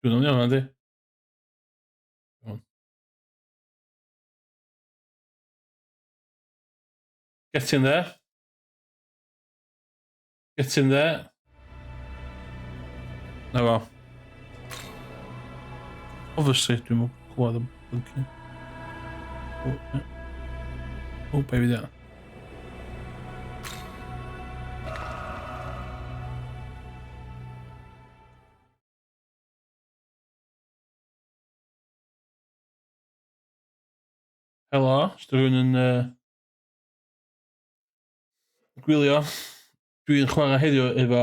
Dwi'n o'n iawn, yndi? Get in there. Get in there. Na fo. Obviously, dwi'n mwyn clywed y blinking. Oh, yeah. Oh, baby, there. Helo, os 'di rhywun yn gwylio. Dwi'n chwarae heddiw efo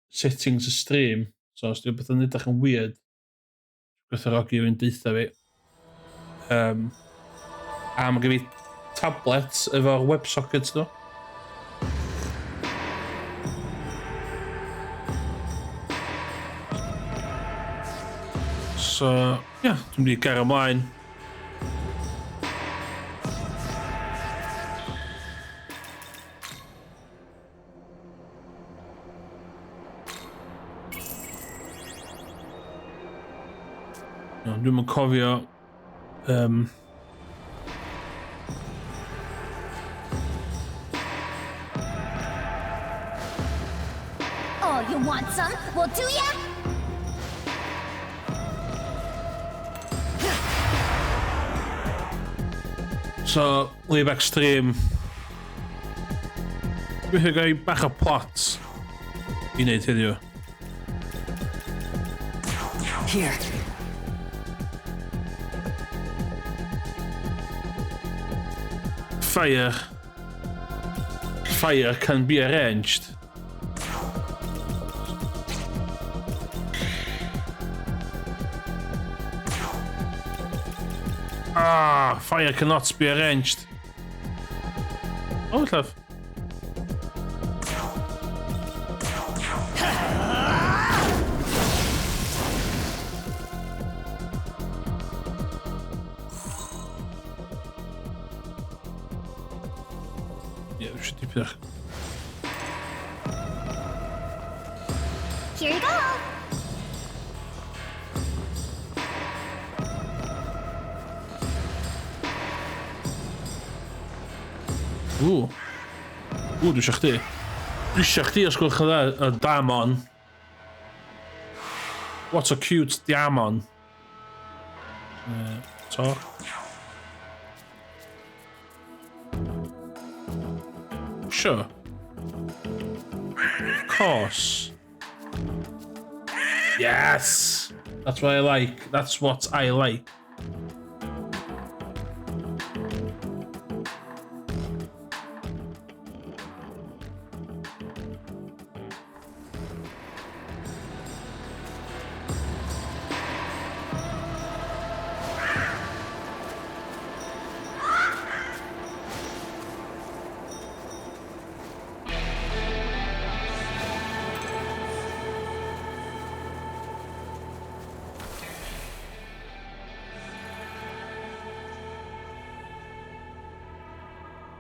settings y stream, so os 'di rhywbeth yn edrych yn weird, Gwerthfawrogi rwy'n deutha fi. A mae gen fi tablet efo'r WebSockets nhw. So, ie, yeah, dwi'n mynd i gario ymlaen. Iawn, dwi'm yn cofio... Oh, you want some? Well, do ya? So, live extreme. Gobeithio gael bach o plot i wneud heddiw. Here. Fire. Fire can be arranged. Fire cannot be arranged. Oh, llaf. Ie, dwi eisiau dipyn o'ch... Here you go. Ww. Ww, dwi eisiau chdi. Dwi eisiau chdi os gwelwch yn dda, y damon. What a cute diamond. Talk. Sure. Of course. Yes! That's what I like. That's what I like.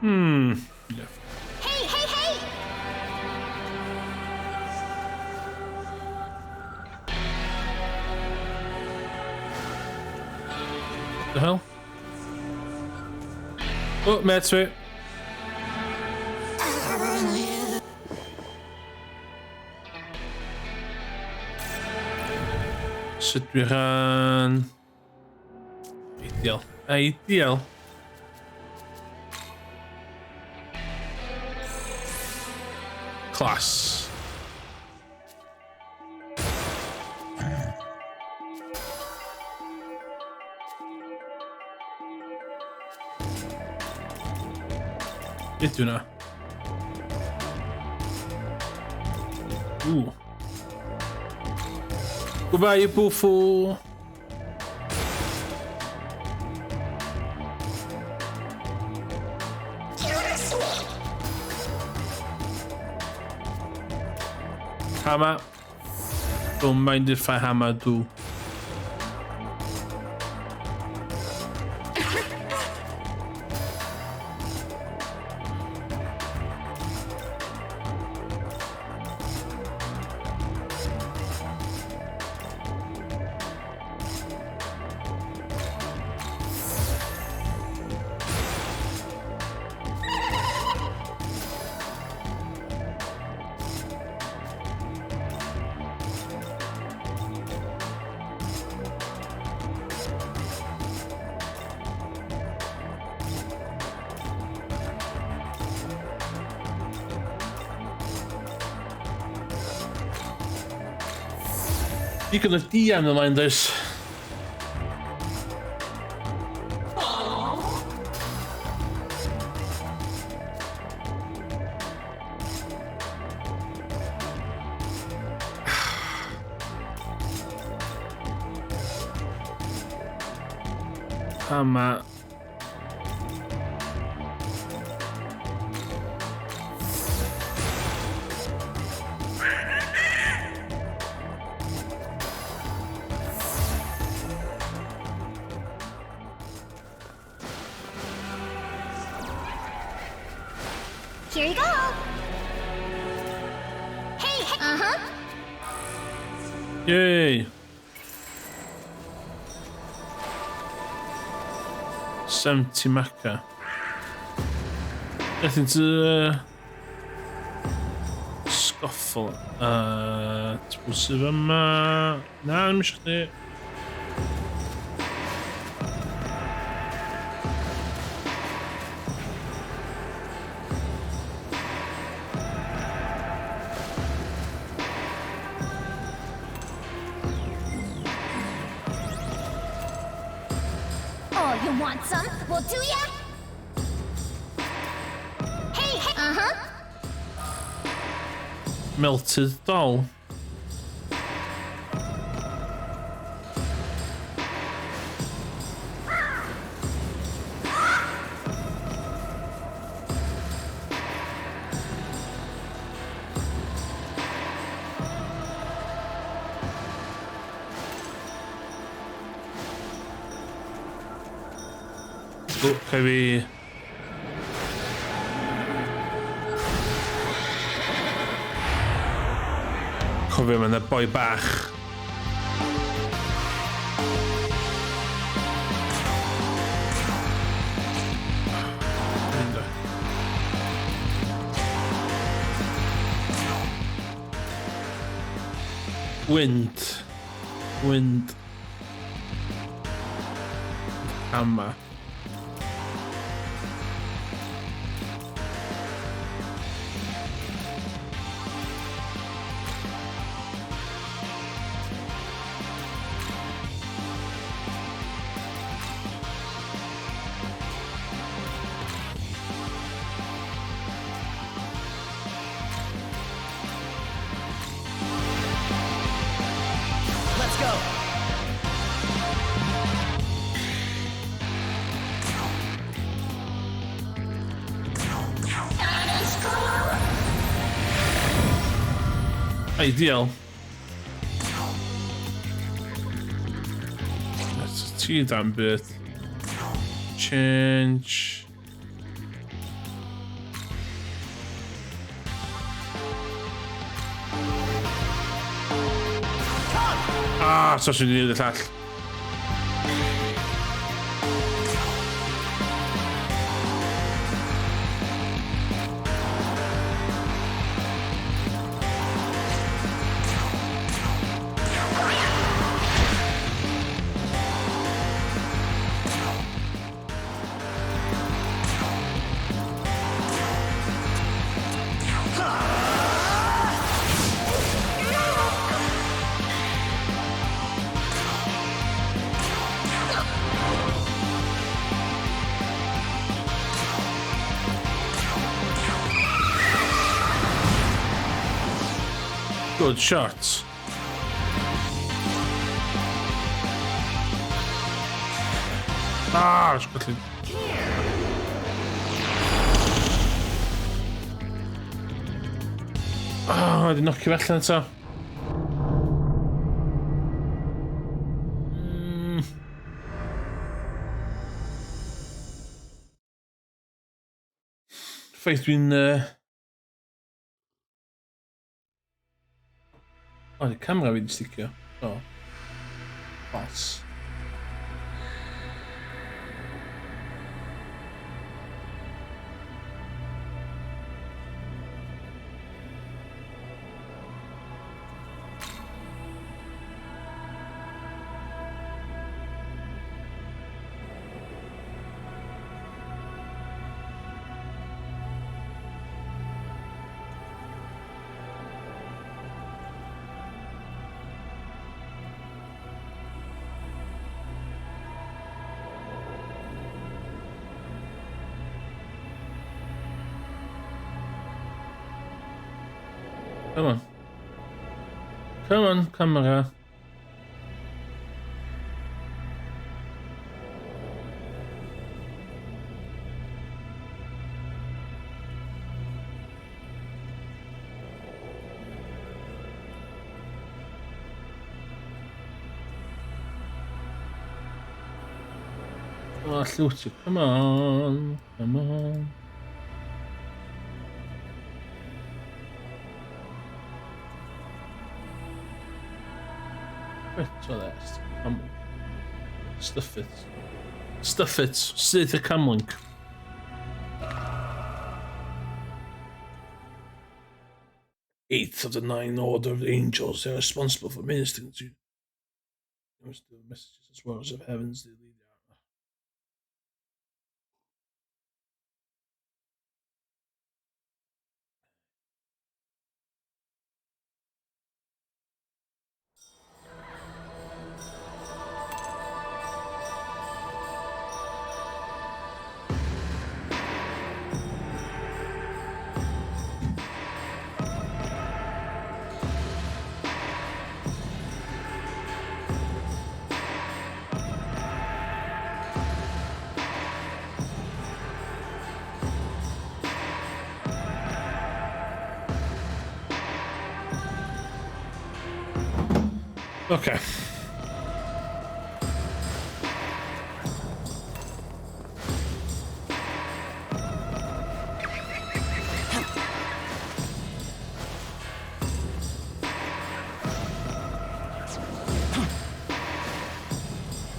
Yeah. Hey, hey, hey! The hell? Oh, mate, sweet. Sut dwi rhan? Ideal. Ideal. Class. Beth yw hwnna? Ooh. Goodbye, you poofo. Hammer. Don't mind if I hammer do. Digon o DM ymlaen, does? Hama. Here you go. Hey, hey. Uh-huh. Yay! 70 maca. Nothing to scoffle. Tbwysig yma. Na, ddim eisiau chdi. Oh, you want some? Well, do ya? Hey, hey. Uh-huh. Melted doll. O, cael fi... Cofio, mae yna boi bach. Mynd o. Wind. Wind. Hammer. Let's go. Ideal. That's a T damn bit. Change. Ah, so sy'n gwneud y llall. Good shot. Ah, ysgolli. Ah, wedi nocio fe allan eto. Ffaith dwi'n... O, di camera fi di sticio. O. Boss. Come on. Come on, camera. Oh, llwt. Come on. Come on. Eto dde. Stuff it. Stuff it. Syth y camlink. Eighth of the nine order of angels. They are responsible for ministering to the messages as well as of heavens. They lead Okay.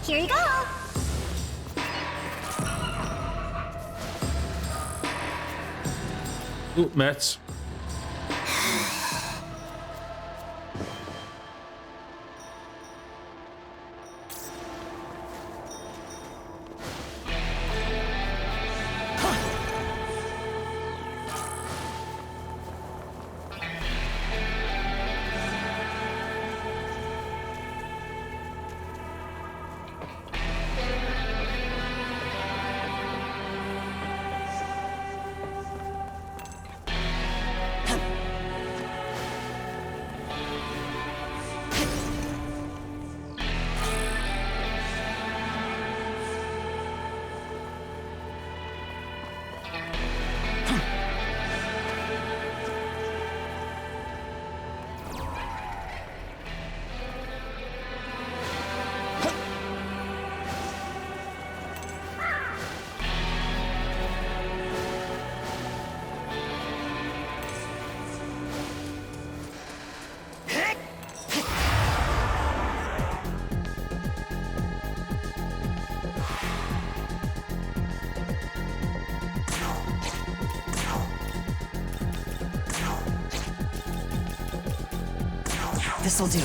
Here you go. Ooh, Mets. This'll do.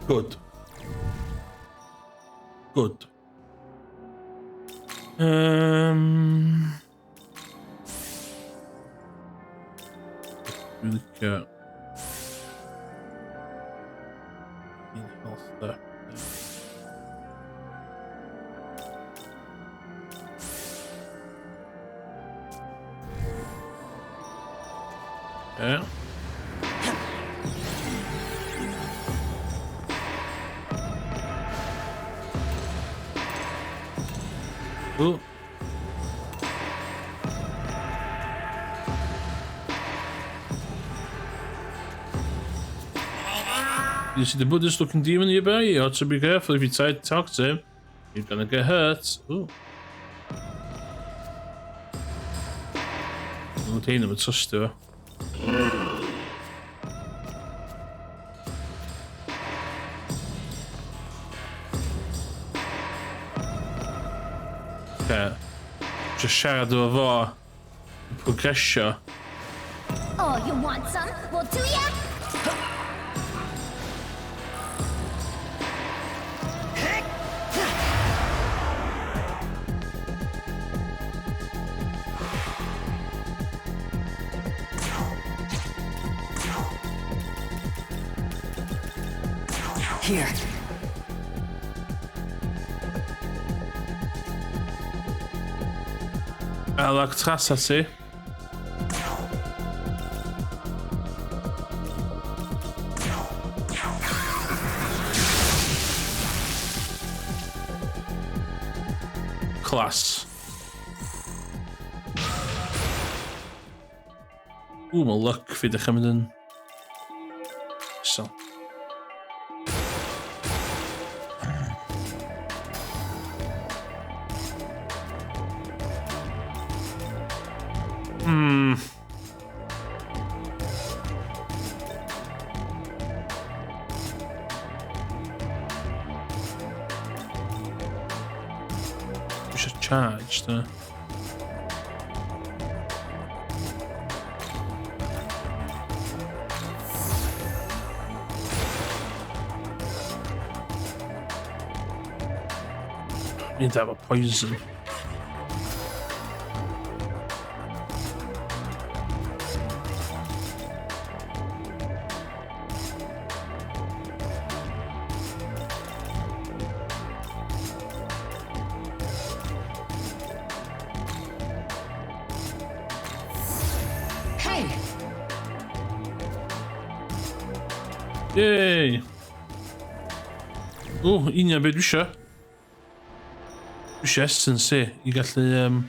Good. Good. Dwi'n licio un health da. Yeah. Ooh. You see the Buddhist looking demon nearby? You ought to be careful if you try to talk to him. You're gonna get hurt. Ooh. Mae hyn yn trystio fo. Okay. Just siarad efo fo. Progresio. Oh, you want some? Well, do ya? Here. Alactrasasi. Class. Ww, mae luck fi dechrau mynd yn... Isel. Dwi eisiau charge, da. Need to have a poison. Hey! Yay! O, union beth dwi eisiau. Dwi eisiau essence i, i gallu...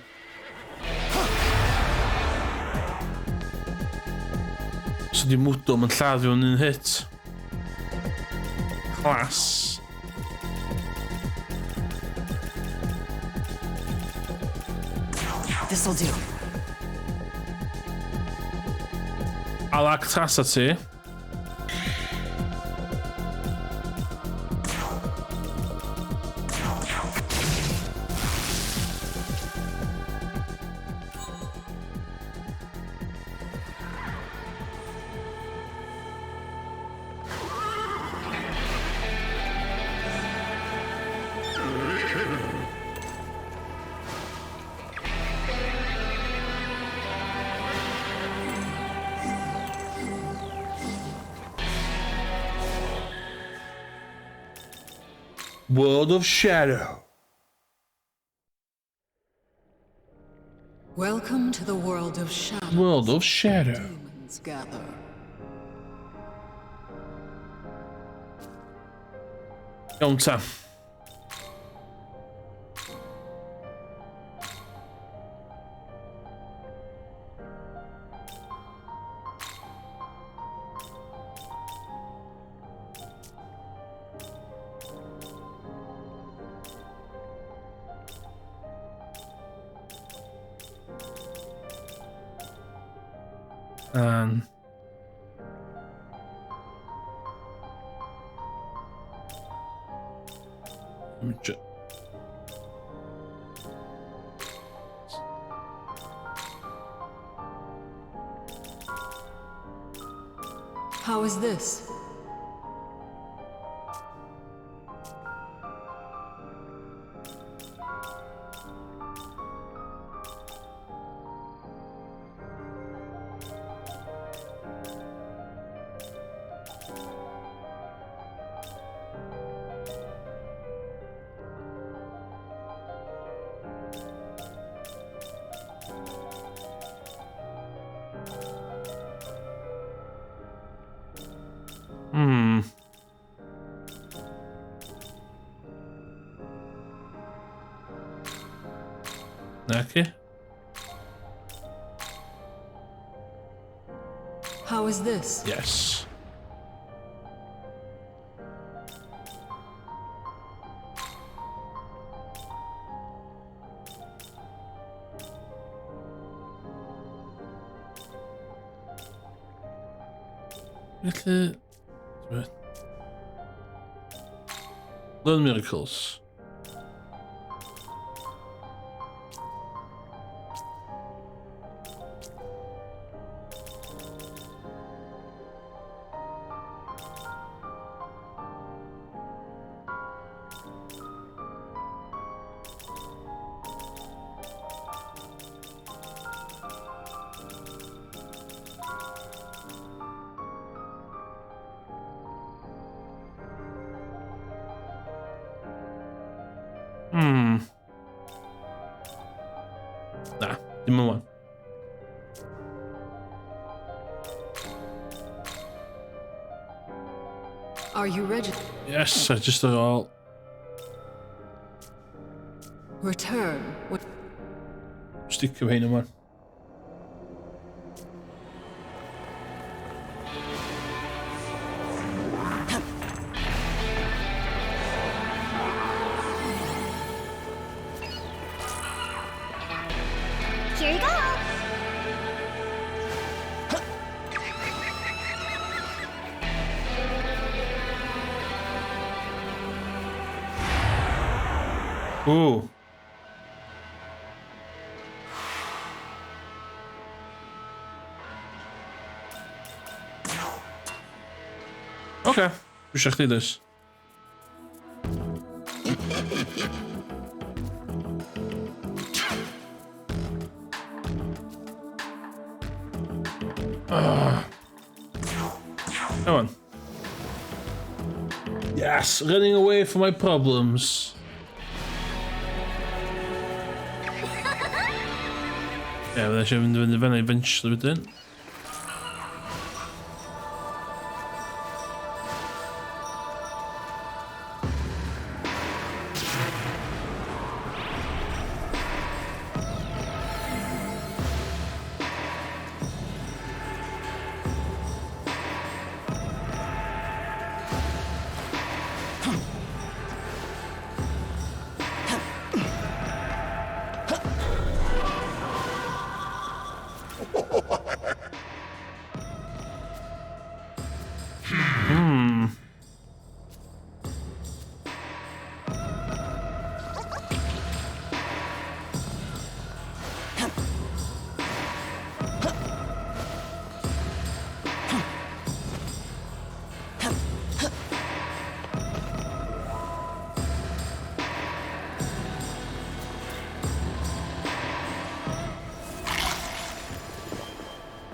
So di mwdl yn lladd fi yn un hit. Class. This'll do. Alacrity. World of Shadow. Welcome to the world of shadow. World of Shadow. Demons gather. Iawn ta. Let me check. How is this? Okay. How is this? Yes. Felly... Learn miracles. Na, dim yn wan. Are you ready? Yes, I just ar ôl. Return. Sticio hein yma. Here you go. Ooh. Oce. Dwi eisiau chdi dys. Come on. Yes, running away from my problems. Ie, fydda eisiau fynd fyny fyny eventually wedyn.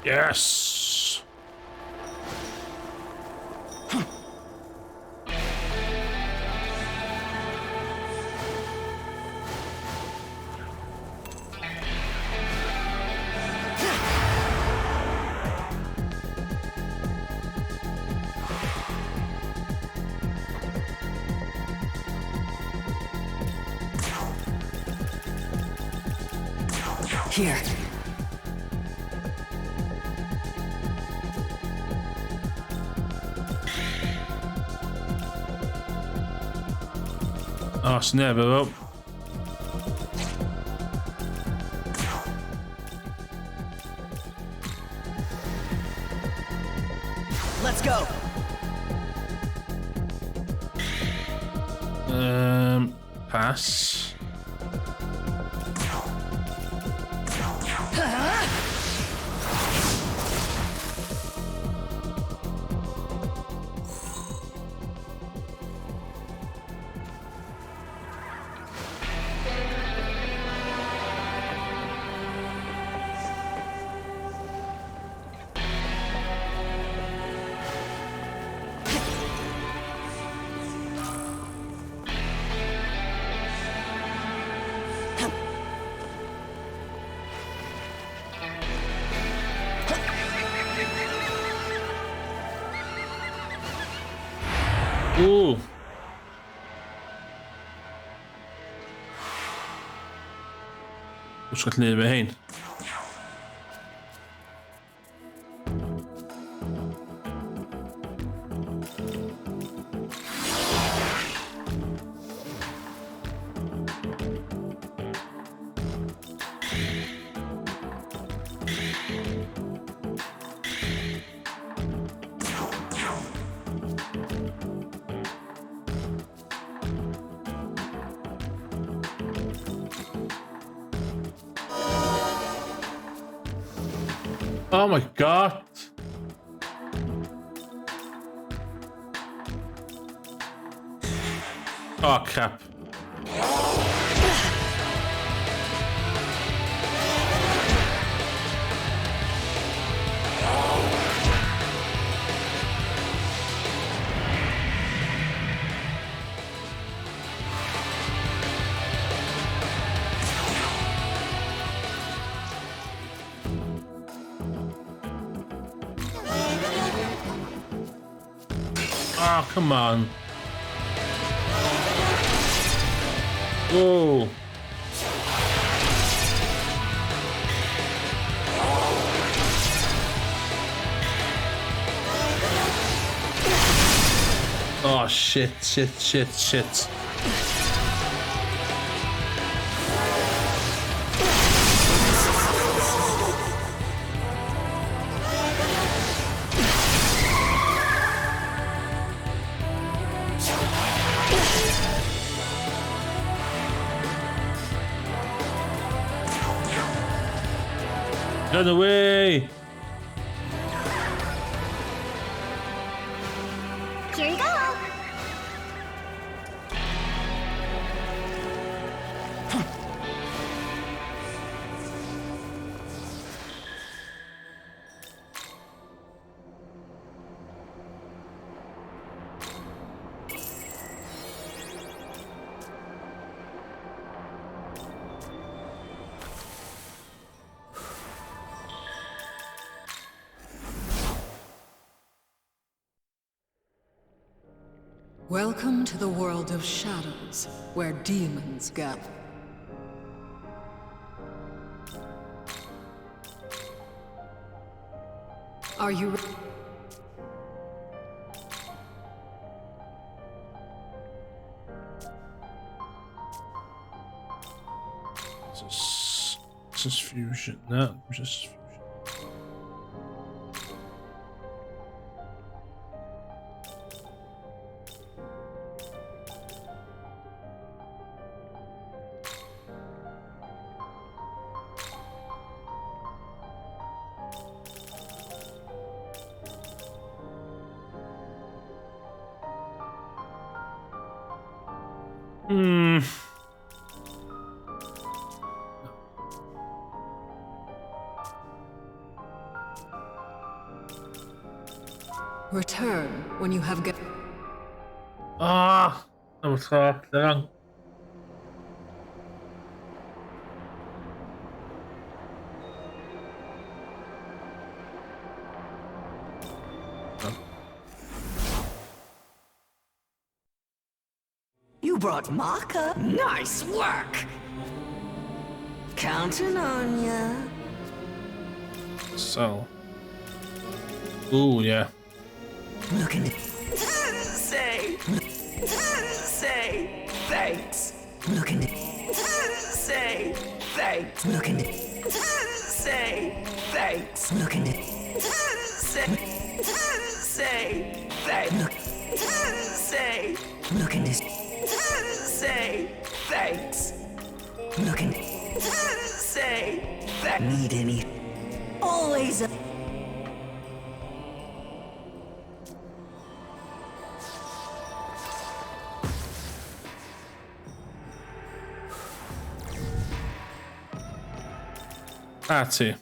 Yes! Here. Oh, sneb efo. Let's go. Pass. Ooh. Wrth gallu neud efo hein. Oh my god! Oh crap. Oh, come on. Whoa. Oh, shit, shit, shit, shit. Run away! Here you go. Welcome to the world of shadows, where demons gather. Are you This is fusion. No, just fusion. Return when you have get. Ah, I'm sorry. Lang. You brought Maka. Nice work. Counting on ya. So. Ooh, yeah. Looking to say, say thanks. Looking to say thanks. Looking to say thanks. Looking to say thanks. Look say looking to say thanks. Looking to say thanks. Need any? Always. A A ti.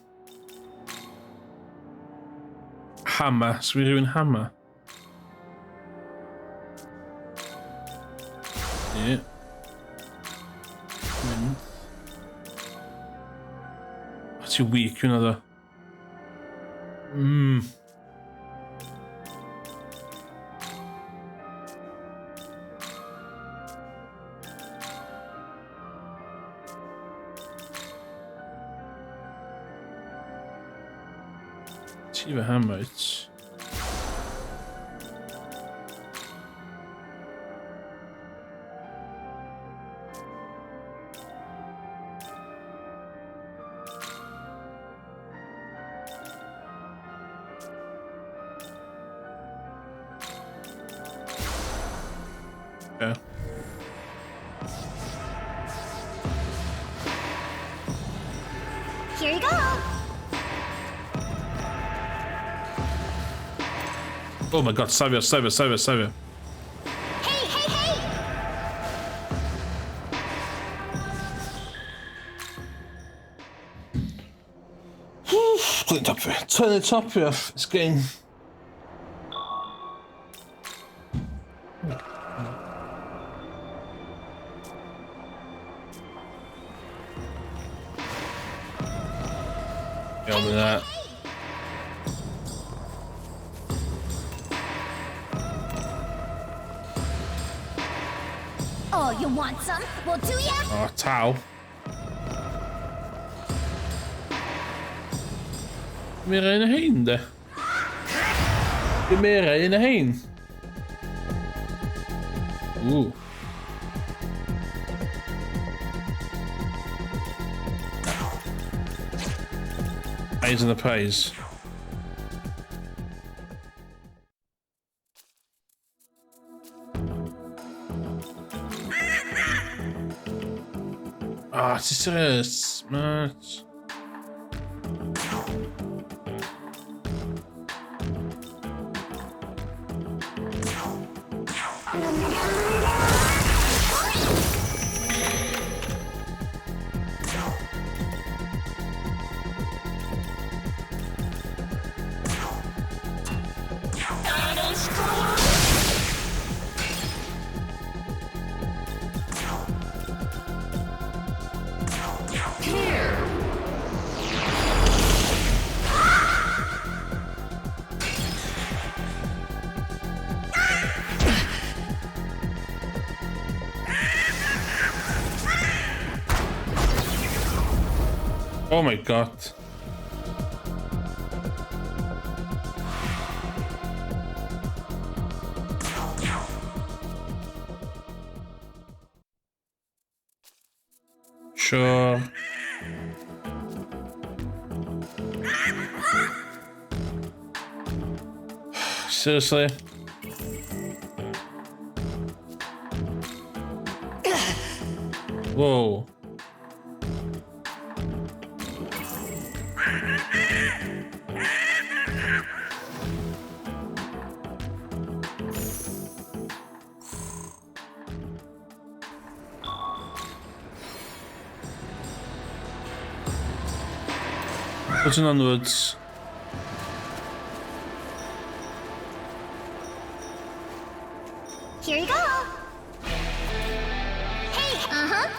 Hammer. So fi rhywun hammer? Ie. Mynd. O, ti weak hwnna ddo. Ti fy hammer, it's... Yeah. Here you go. Oh my god, safio, safio, safio, safio. Hey, hey, hey! Turn it top, turn it up, yeah. It's getting... Get on with that. Oh, you want some? Well, do ya? Oh, towel. Gymera un o hein, de. Gymera un o hein. Ooh. Eyes on the prize. Ah, ti serious, mate? Oh my god. Sure. Seriously? Whoa. Putting onwards. Here you go. Hey, uh-huh.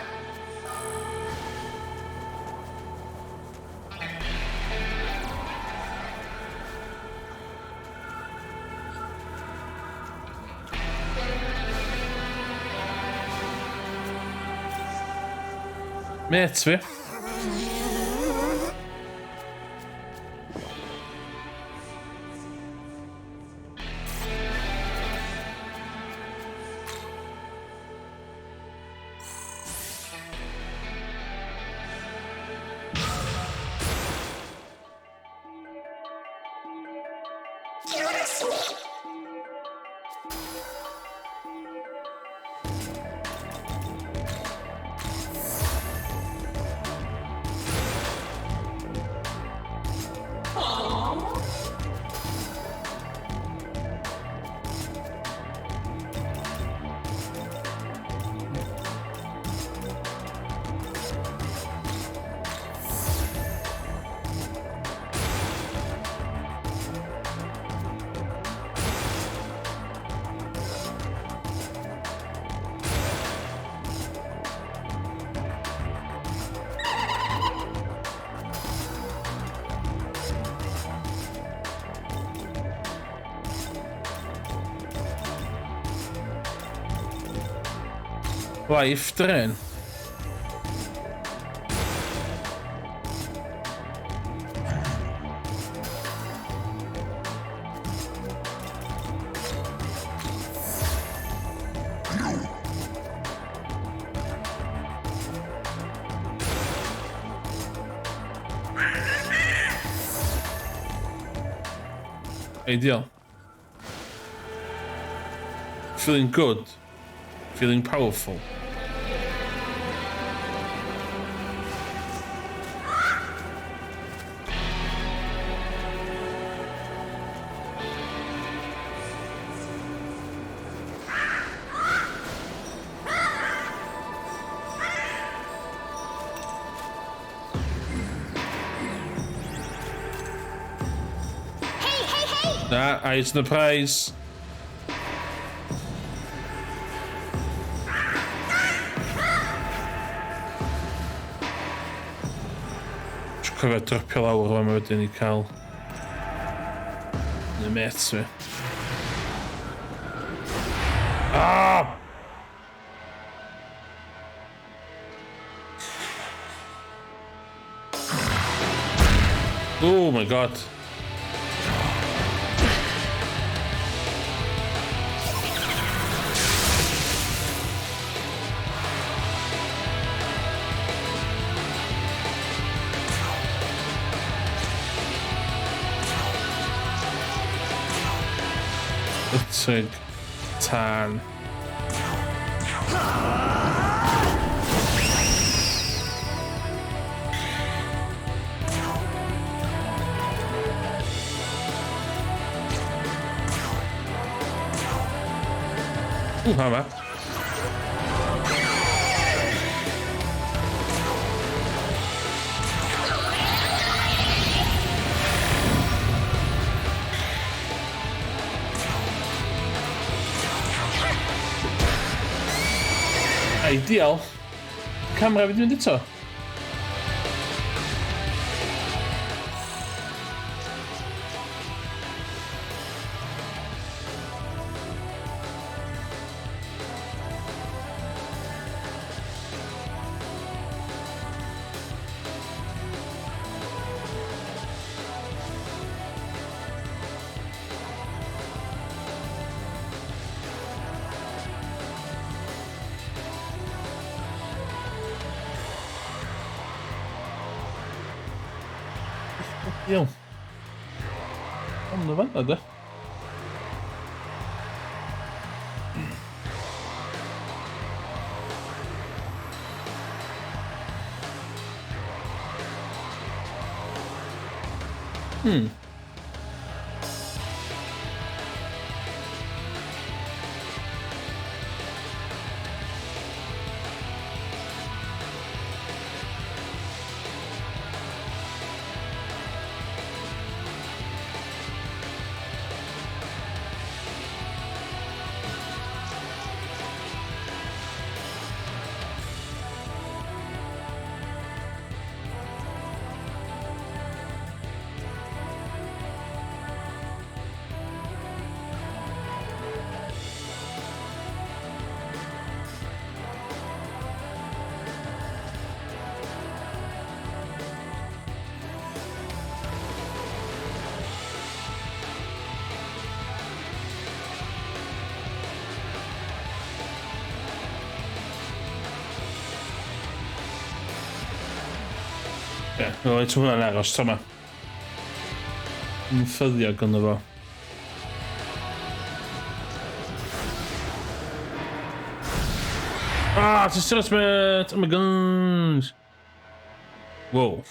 Mêt fi. Life drain. Ideal. Feeling good. Feeling powerful. Hey, hey, hey! Nah, eyes on the prize. Dwi'n cofio dropio lawr o'n wedyn i cael y mates fi. Ah! Oh my god. Ytrig. Tân. Ww, hama. Ideal. Camera fi 'di mynd eto. Iawn. Ond y fanna, de. Ie, yeah, reit, hwnna'n aros, tro 'ma. Yn ffyddiog ynddo fo. Ah, it's a Smith! Oh my gosh! Whoa.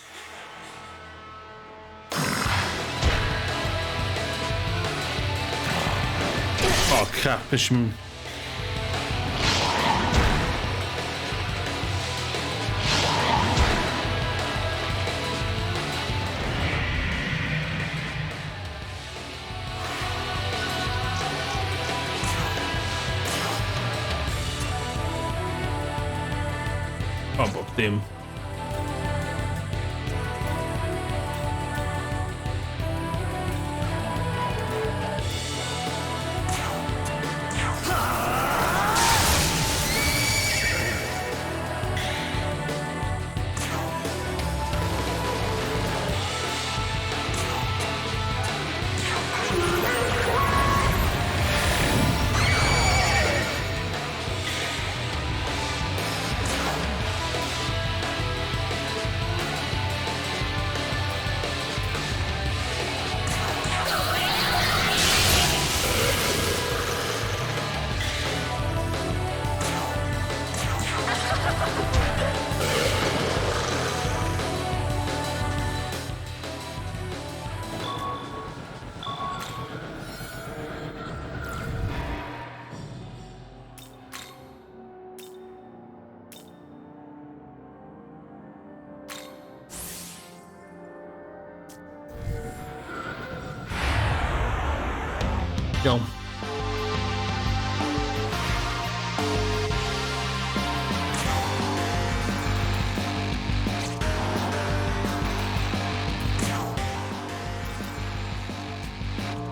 Oh crap, ys. O, bob dim. Iawn.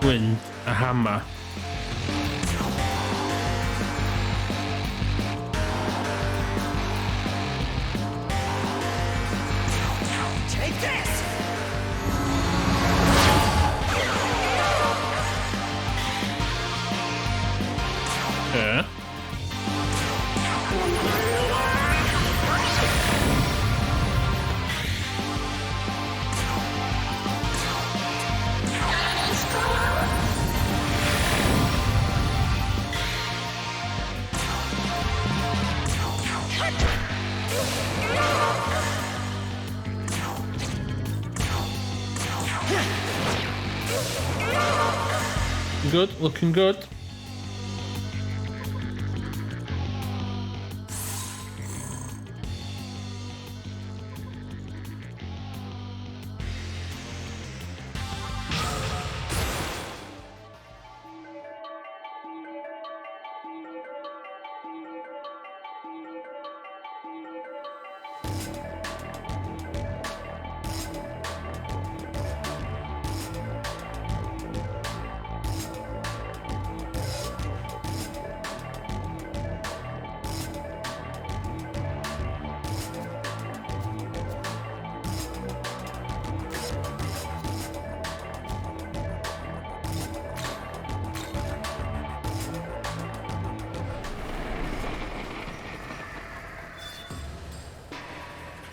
Wind a hammer. Take this! Yeah. Good, looking good.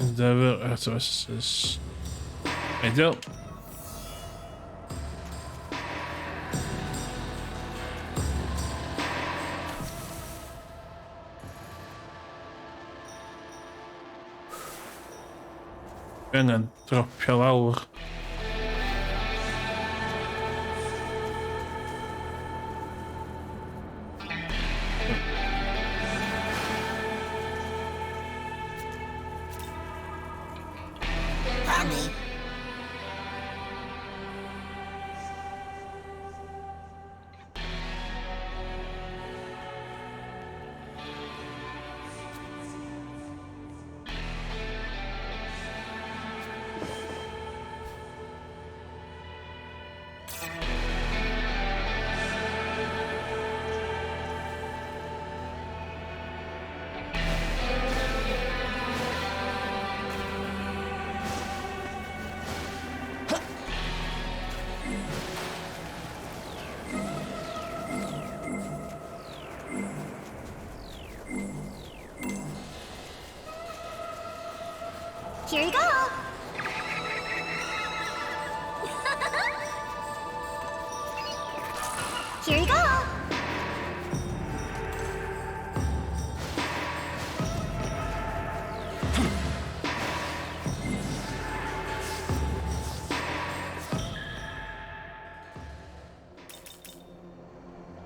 Endeavour, is ideal. Angen dropio lawr. Here you go. Here you go.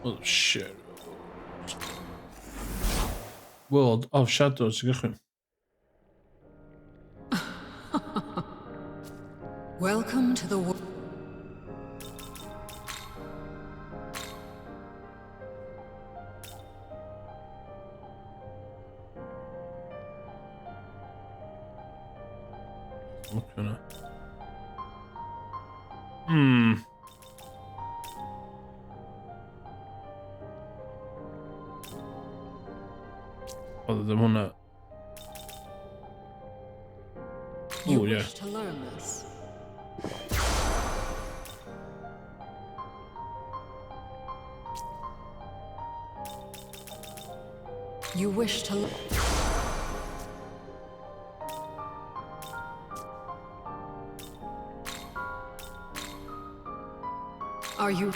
Oh shit. World of Shadows, ti'n gychwyn. Welcome to the world. Look hwnna. Oedd ddim hwnna. You Oh, yeah. wish to learn this. You wish to. Are you.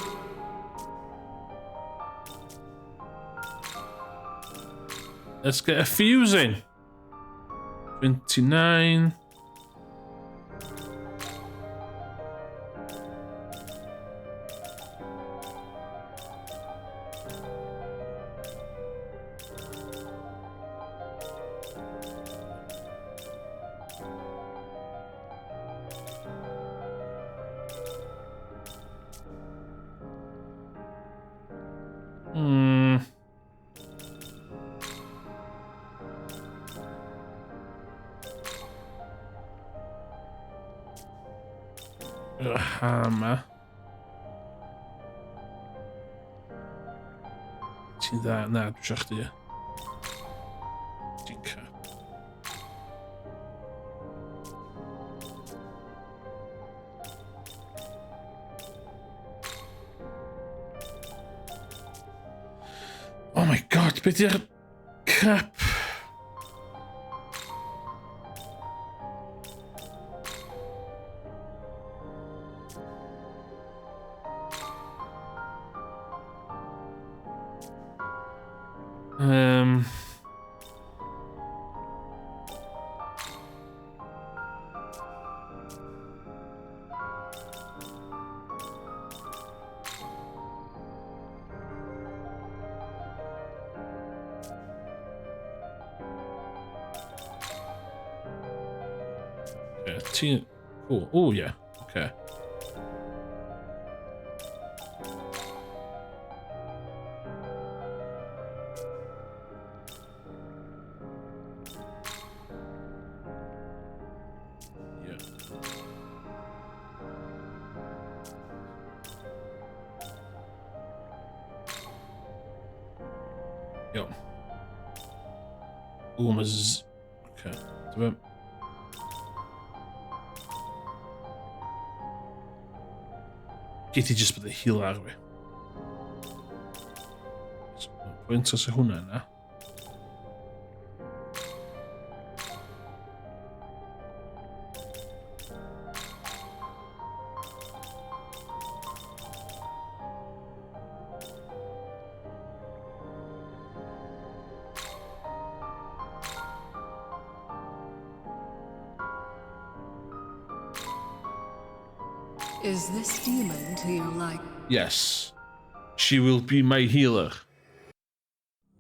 Let's get a fuse in. 29. Got a hammer. Ti'n dda? Na, dwi eisiau chdi. Ti'n crap. Oh my god, be di'r crap? Okay, ti... Cool. Oh, yeah. Okay. Yeah. Yep. Ooh, ma z... Okay. Dyma... Gei ti just bod y heal ar fi. Pwynt os yw hwnna yna. Is this demon to your like? Yes. She will be my healer.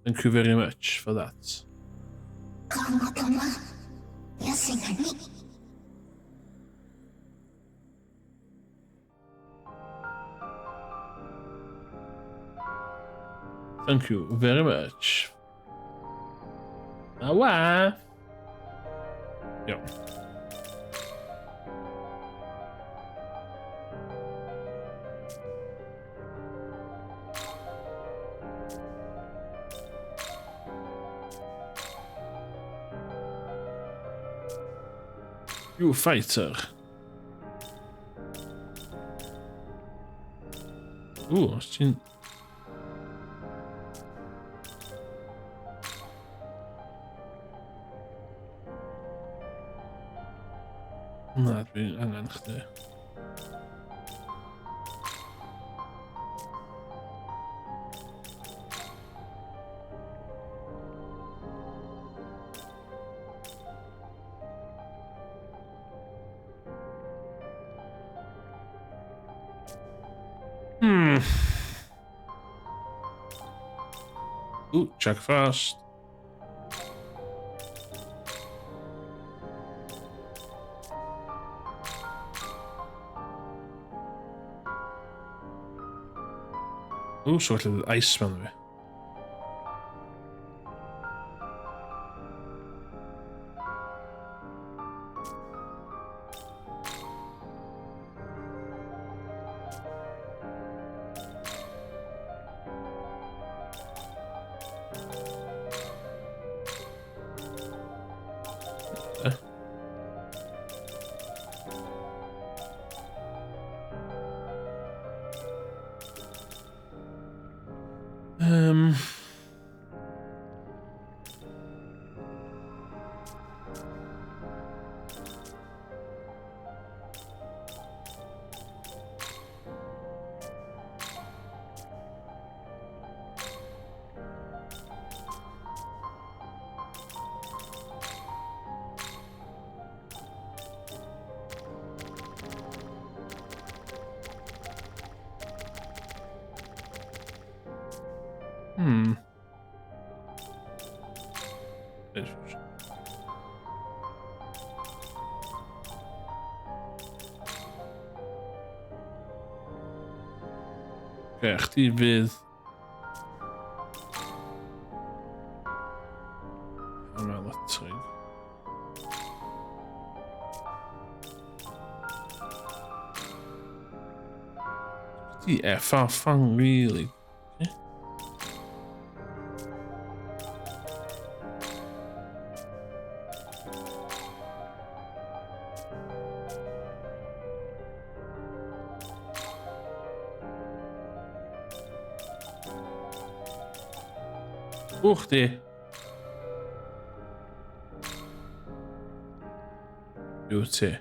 Thank you very much for that. Thank you very much. Awa. Yeah. You fighter. Ooh, os ti'n... Na, dwi'n angen chdi. Ooh, check fast. Ooh, so felly ice mewn fi. Okay, chdi fydd... Yma electric. Chdi FR fan, really. Uch di. Yw ti.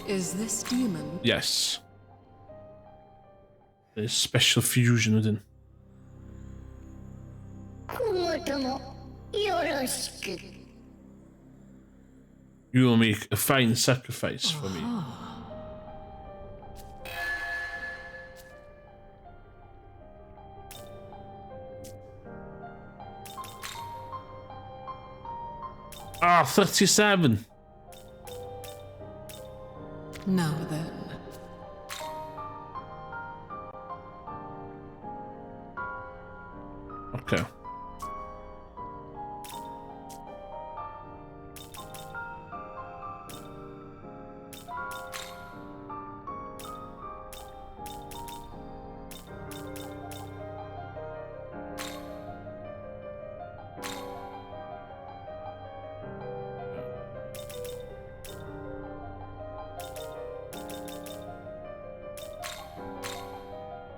Is this demon? Yes. There's special fusion within. You will make a fine sacrifice for me. Ah, 37! Now then. Okay.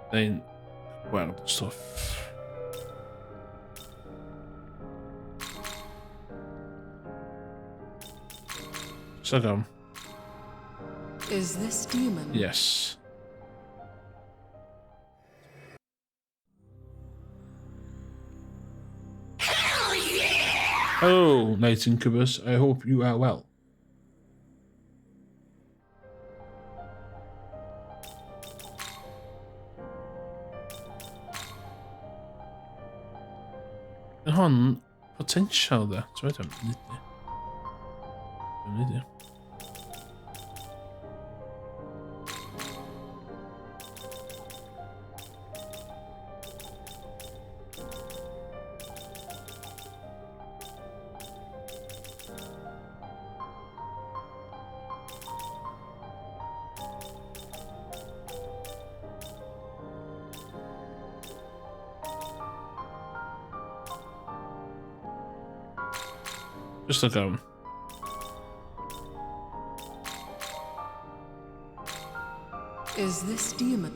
Then gweld stwff. So gone. Is this demon? Yes. Hello, Night Incubus. I hope you are well. Mae hon potential de. Ti'n meddwl, nid ni. Nid ni. Just look at him. Is this demon?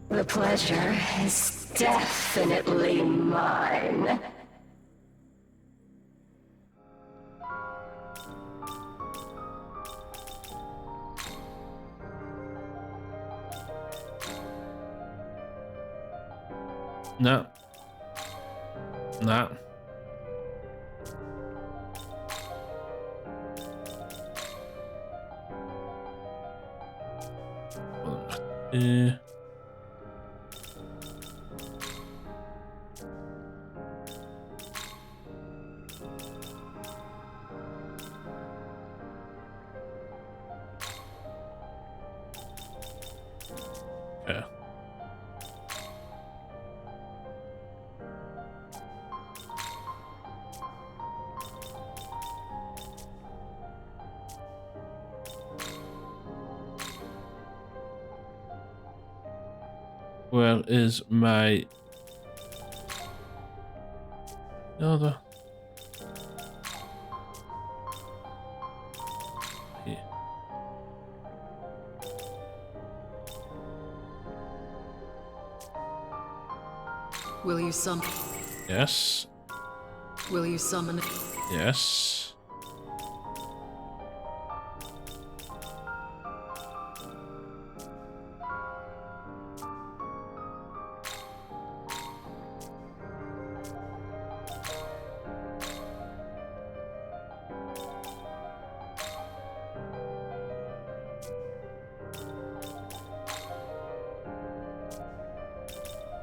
The pleasure is definitely mine. Na. Na. Okay. Where is my other? Here. Will you summon? Yes. Will you summon? Yes.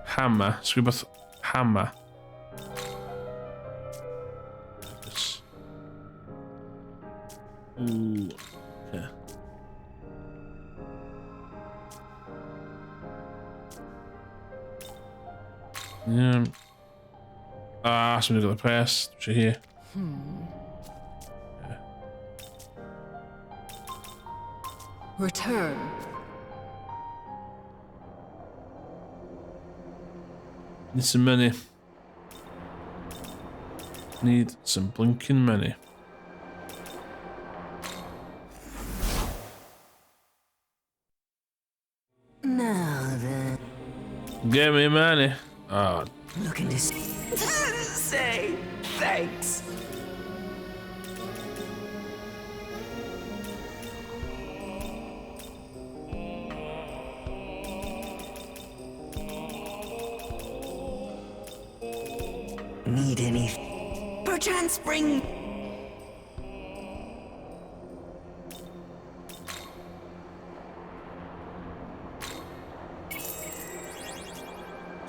Hammer. Sgwybeth hammer. Yes. Ooh. Okay. Yeah. Ah, somebody got the press. Which here. Yeah. Return. Need some money. Need some blinking money. Now then. Give me money. Ah. Looking to say thanks. Need any? Perchance bring.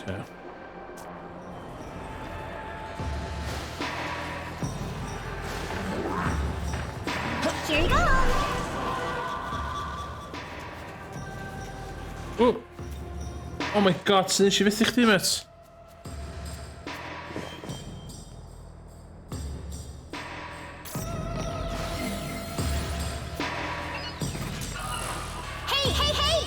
Okay. Here you go. Oh! Oh my God, sy'n nes i fethu chdi, met? Hey, hey, hey!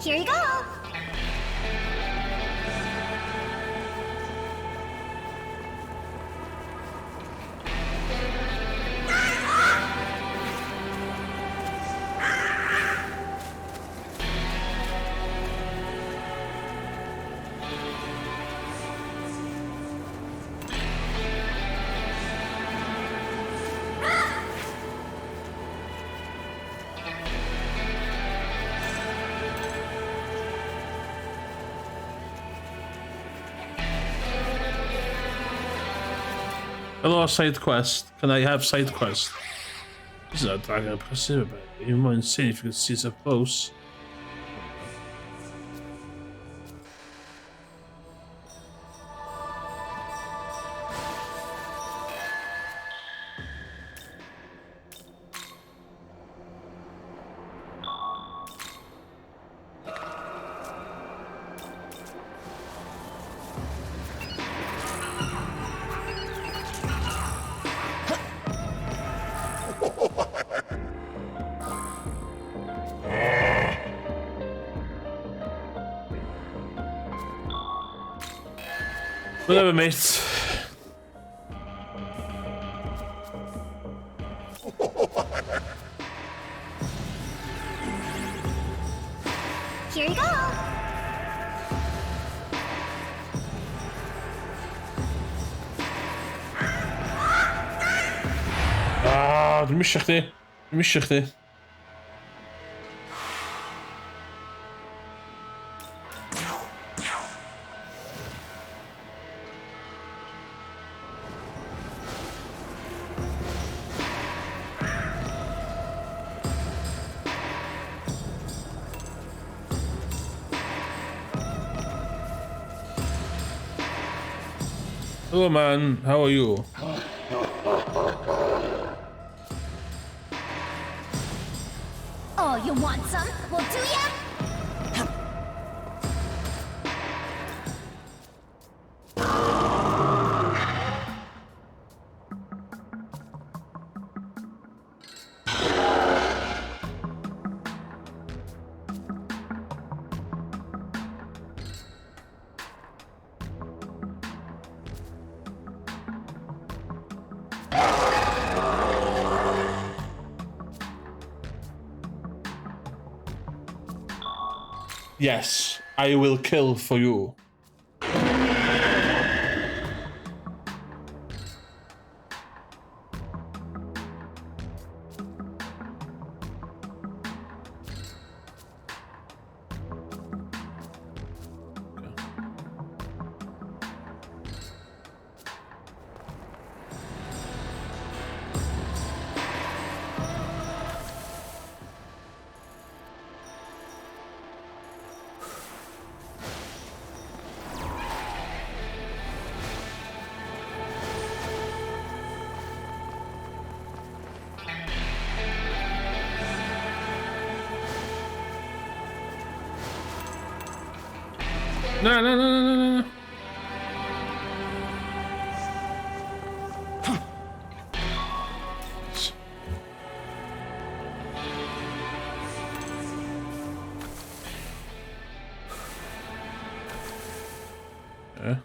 Here you go. Hello, side quest. Can I have side quest? This is a dragon impressive, but even more insane if you could see it up close. Whatever, mate. Here you go. Ah, dwi'n misio chdi. Dwi'n misio chdi. Hello man, how are you? Oh, you want some? Well, do ya? Yes, I will kill for you. Na, na, na, na, na, na. Yeah.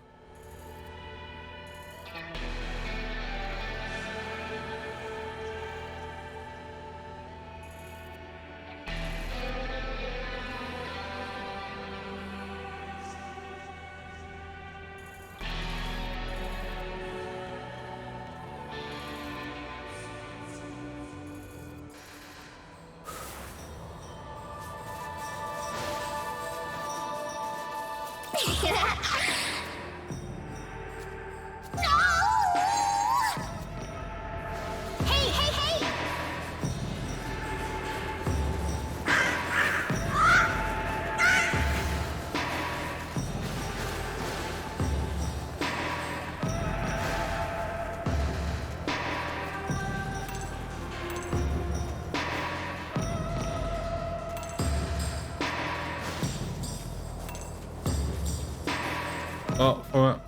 Oh, for it.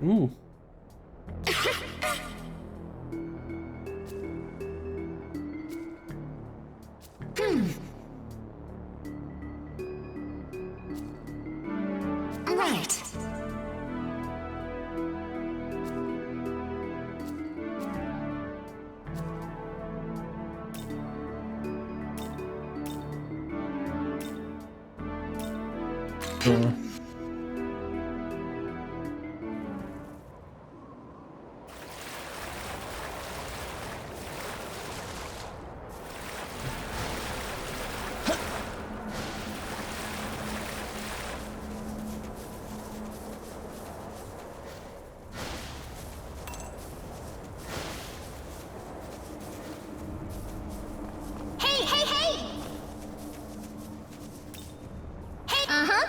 Ooh. Right. Sure. Hey, hey, hey! Hey, uh-huh.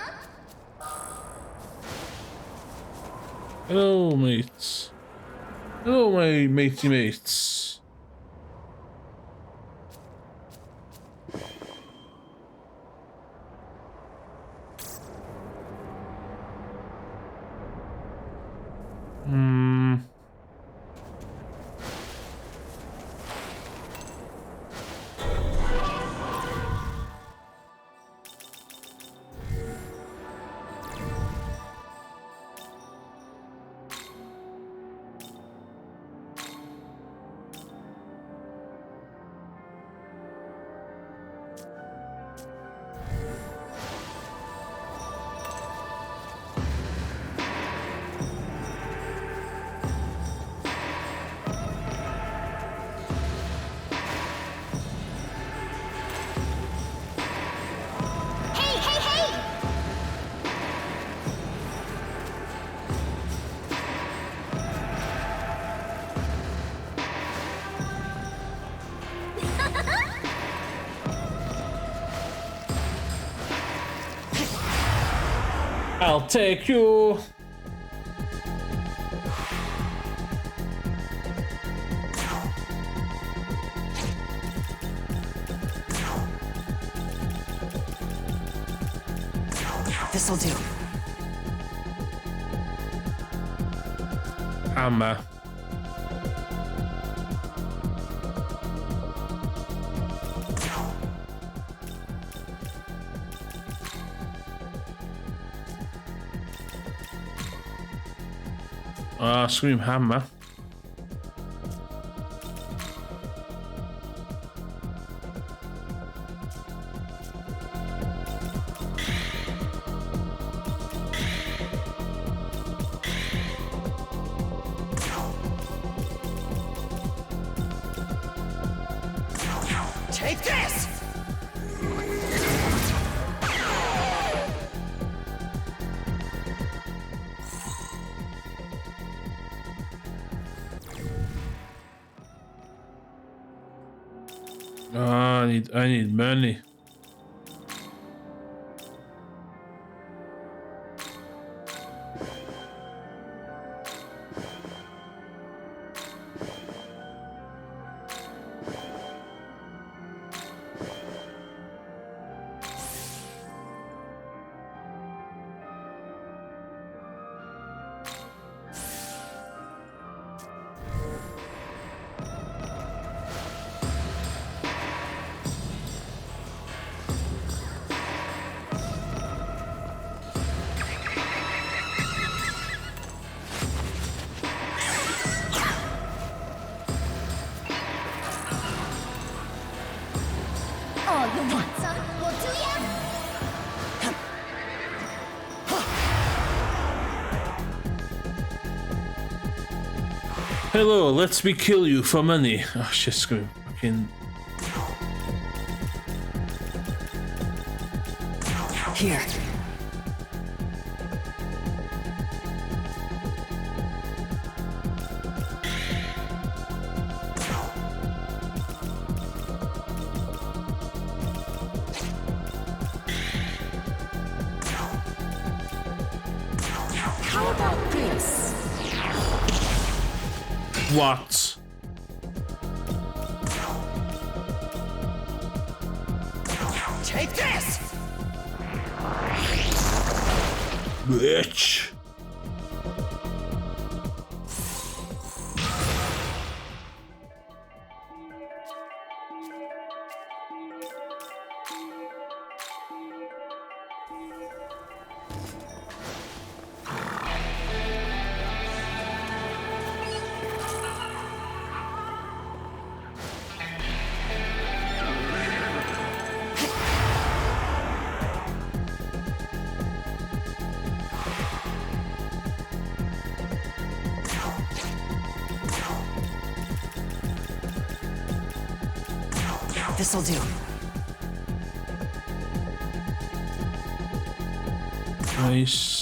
Hello, mates. Hello, my matey mates. Hey, hey, hey! I'll take you. This'll do. Hammer. Scream hammer. Take this! I need money. Hello, let me kill you for money. Oh, shit's going fucking... Here. How about this? What? Take this! Bitch. This'll do. Nice.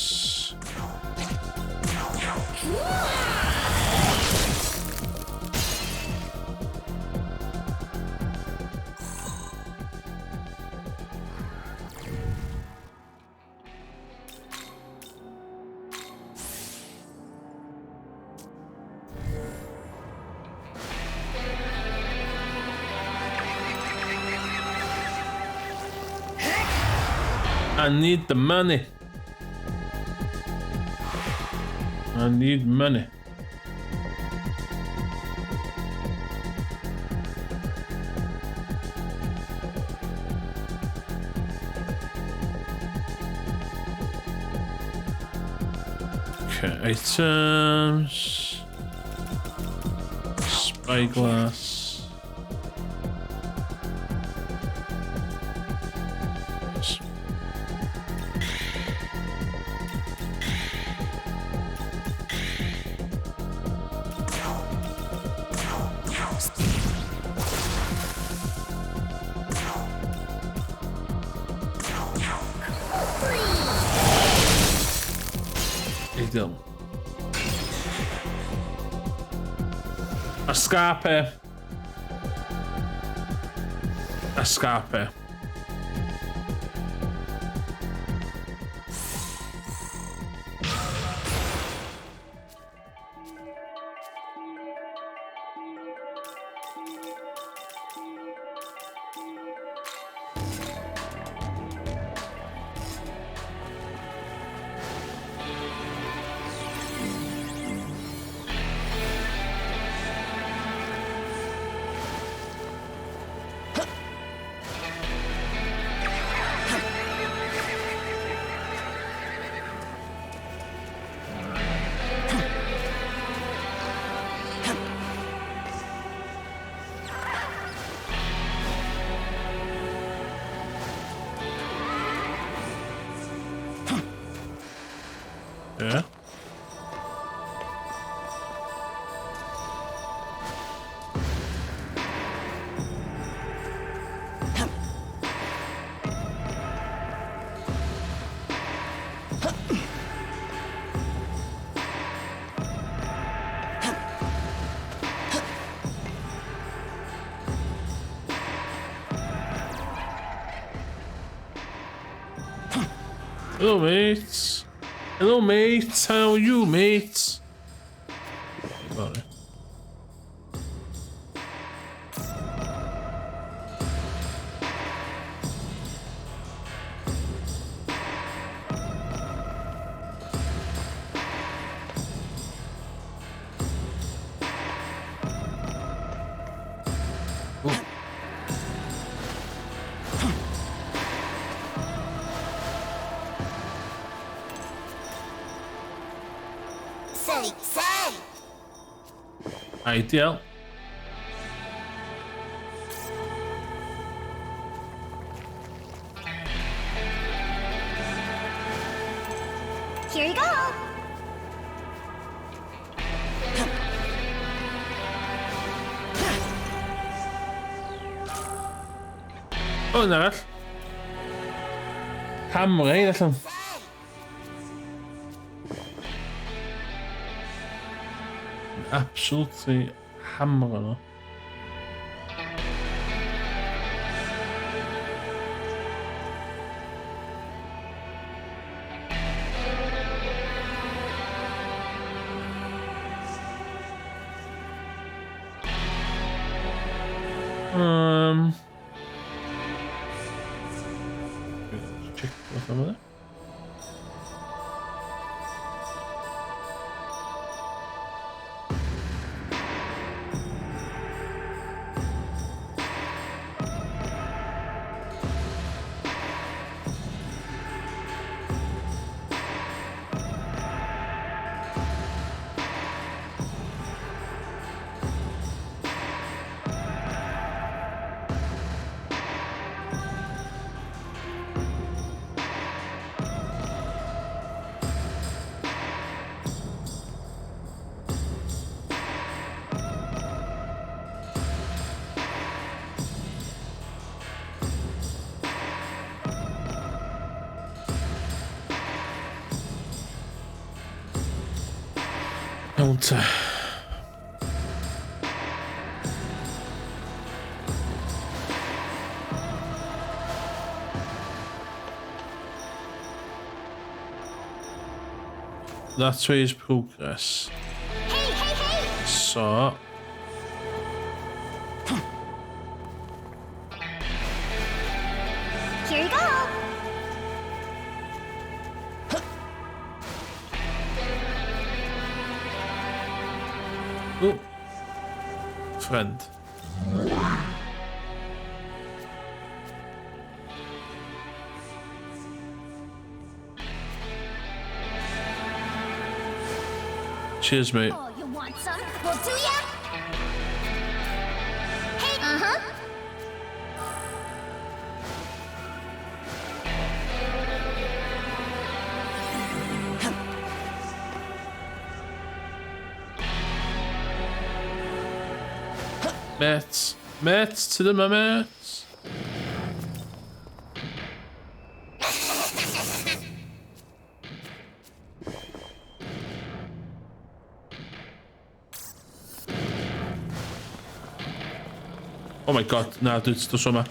I need the money. I need money. Okay, items. Spyglass. Ideal. Escape. Escape. Yeah. Hello, mates. Hello, mates. How are you, mates? Sorry. Say, say. Ideal. Here you go. O, un arall. Hammer ein allan. Absolutely hammer nhw. Check beth am yna. Iawn ta. That way is progress. Hey, hey, hey! So... Here you go! Oh. Friend. Cheers, mate. Oh, you want some? Well, do ya? Hey, uh-huh. Mates. Mates to the mates. Oh my god, na, dwi'n dos yma.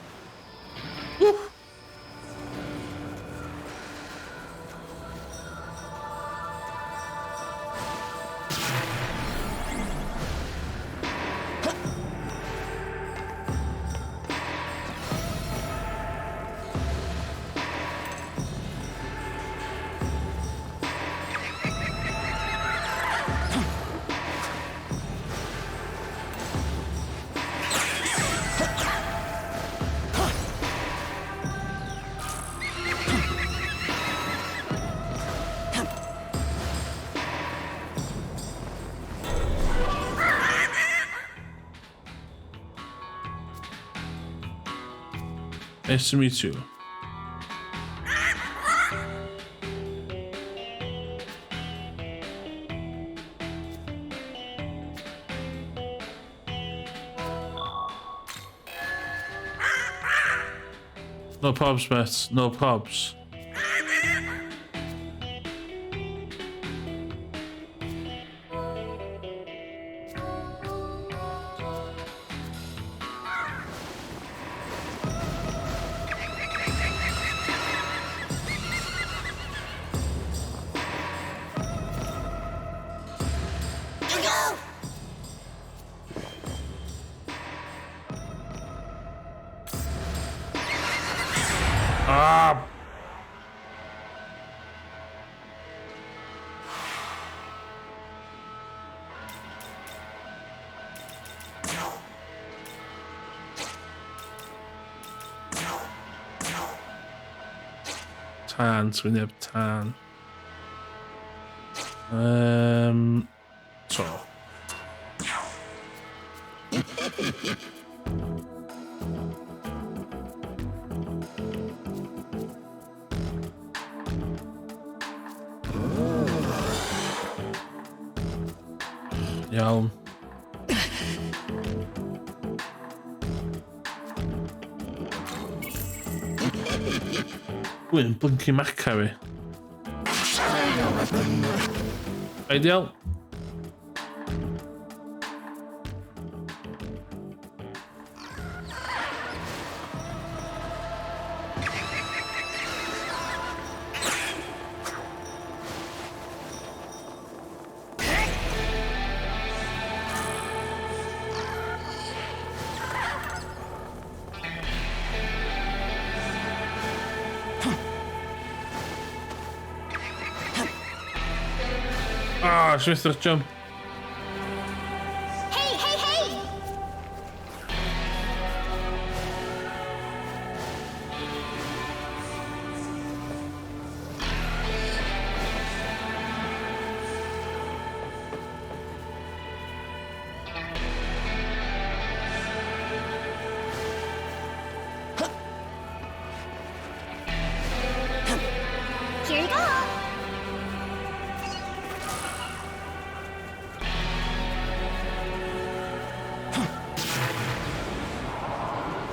Nice to meet you. No probs, mate. No probs. Ah! Tan, wyneb tan. To. Iawn. Dwi'n blinky maca fi. Ideal. Ah, Smith jump. Hey, hey, hey! Here you go.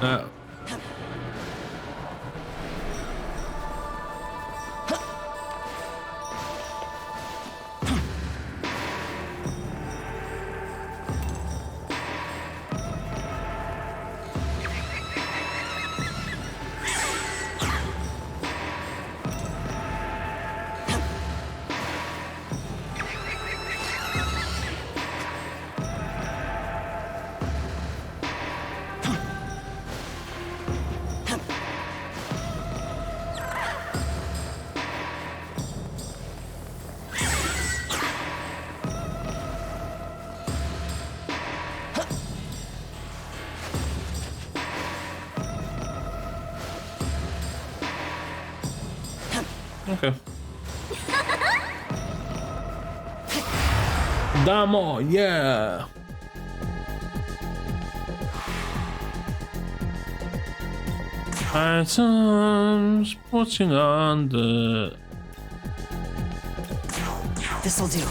Na. Okay. Damo, yeah. Items putting on the This'll do.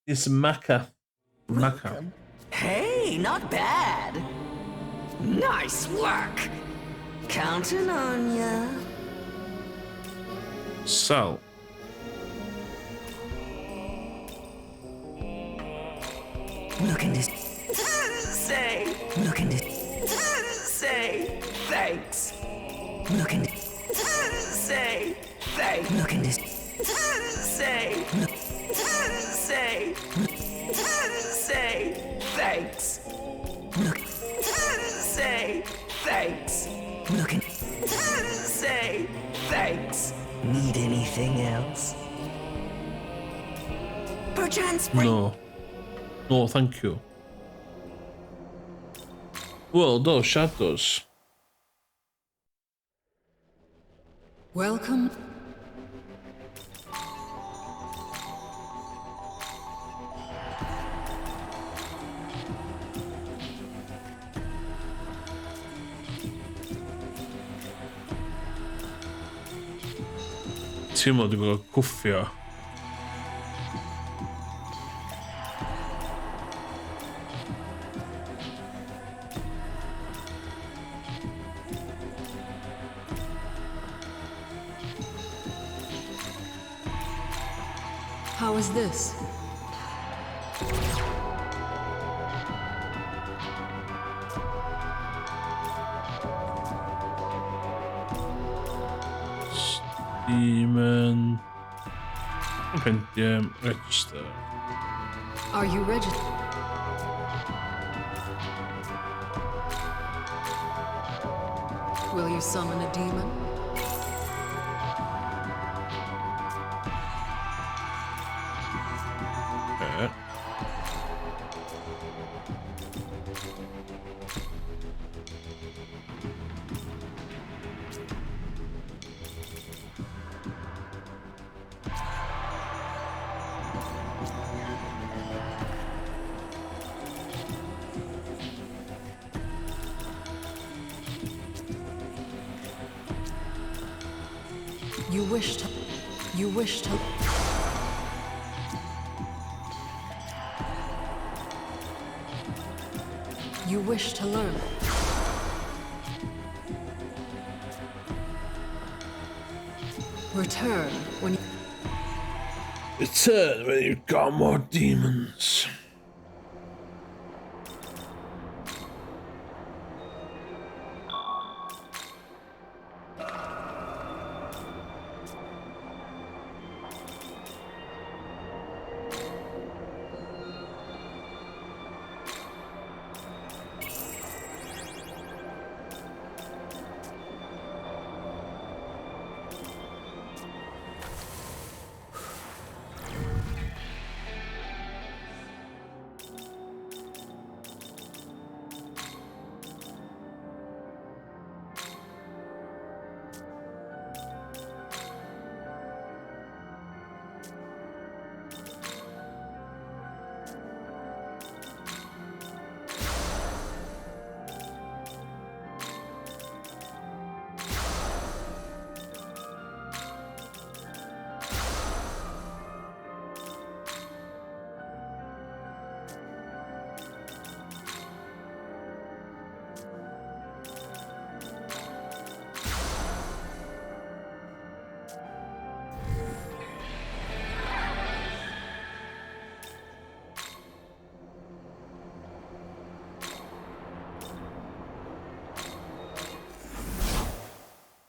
It's Maca. Maca. Hey, not bad. Nice work. Counting on ya. So. Looking to say. Looking to say thanks. Looking to say thanks. Looking to say say say thanks. Look say thanks. Looking say thanks. Need anything else? Perchance bring No. No, thank you. World of Shadows. Welcome. Teimlo dwi'n gwybod cwffio. How is this? Demon. Compendium, register. Are you registered? Will you summon a demon? Okay. You wish to. You wish to. You wish to learn. Return when you. Return when you've got more demons.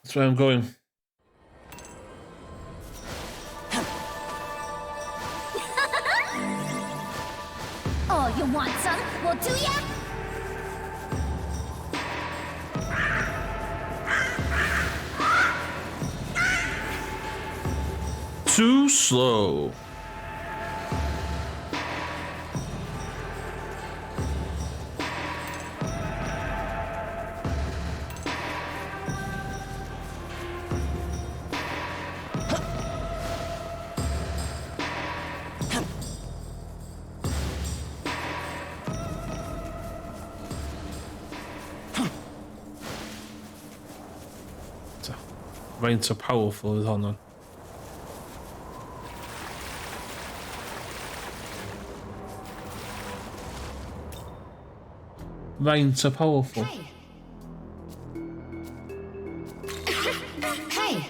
That's where I'm going. Oh, you want some? Well, do ya? Too slow. Faint o powerful oedd honno. Faint o powerful. Hey! Hey!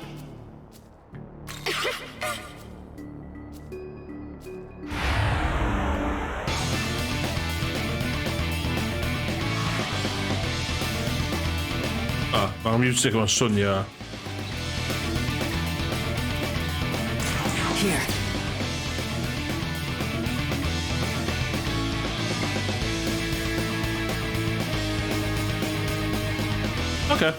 Ah, mae'r music yma'n swnio. Here. Okay.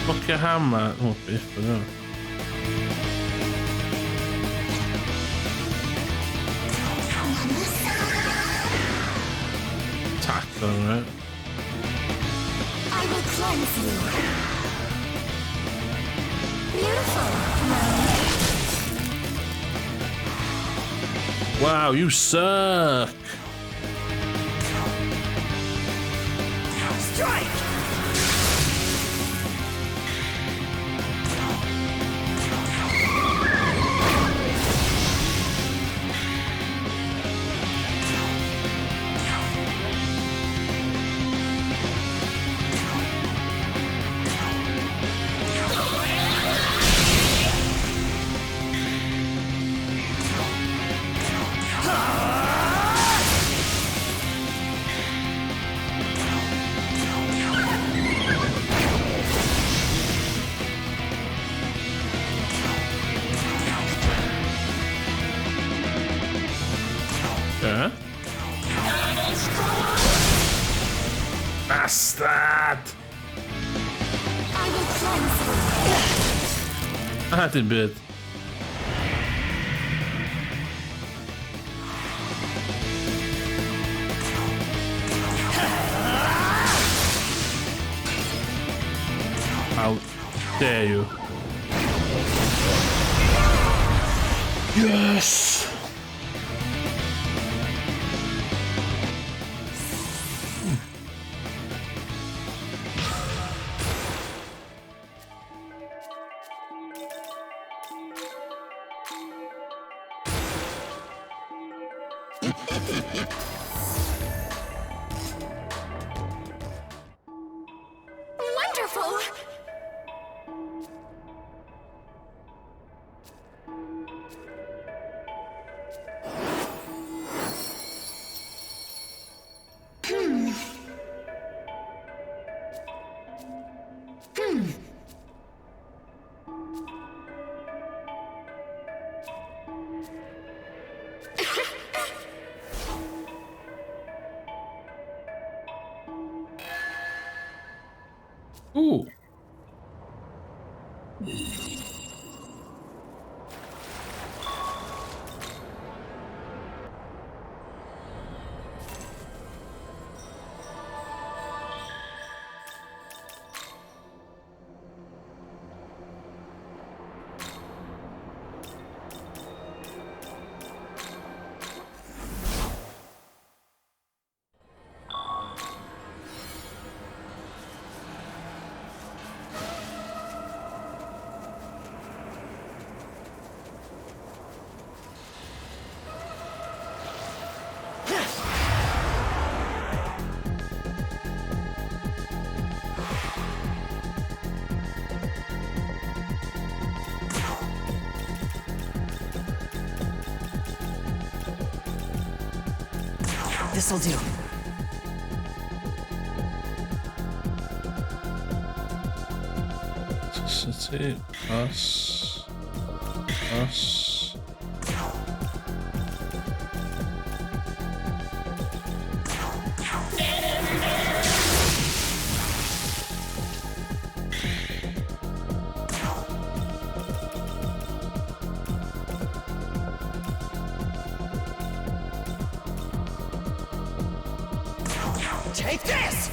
Fuck hammer. Oh, beth yna. Attack them, right? I will cleanse you. Beautiful. Wow, you suck. Strike! Yeah. Bastard! I will cleanse you. Ah, dim byd. How dare you? Yes! Wonderful! Ooh. This'll do. City, us, us. Take this!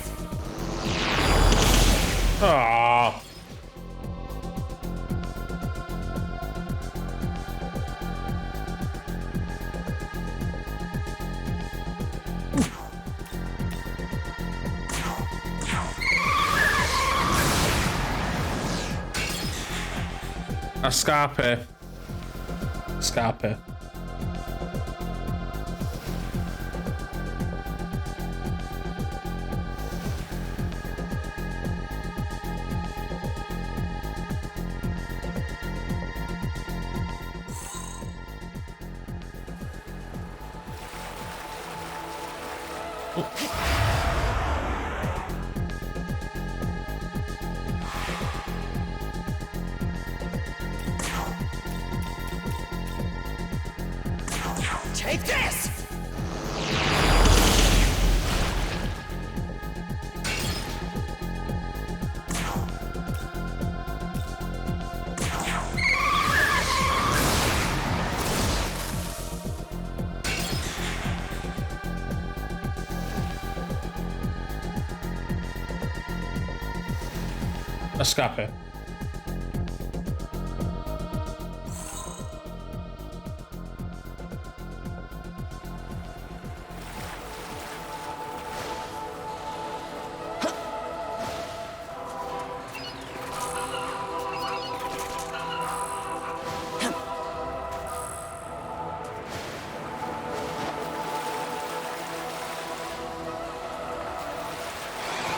Ah. Escape. Escape. Take this! Escape.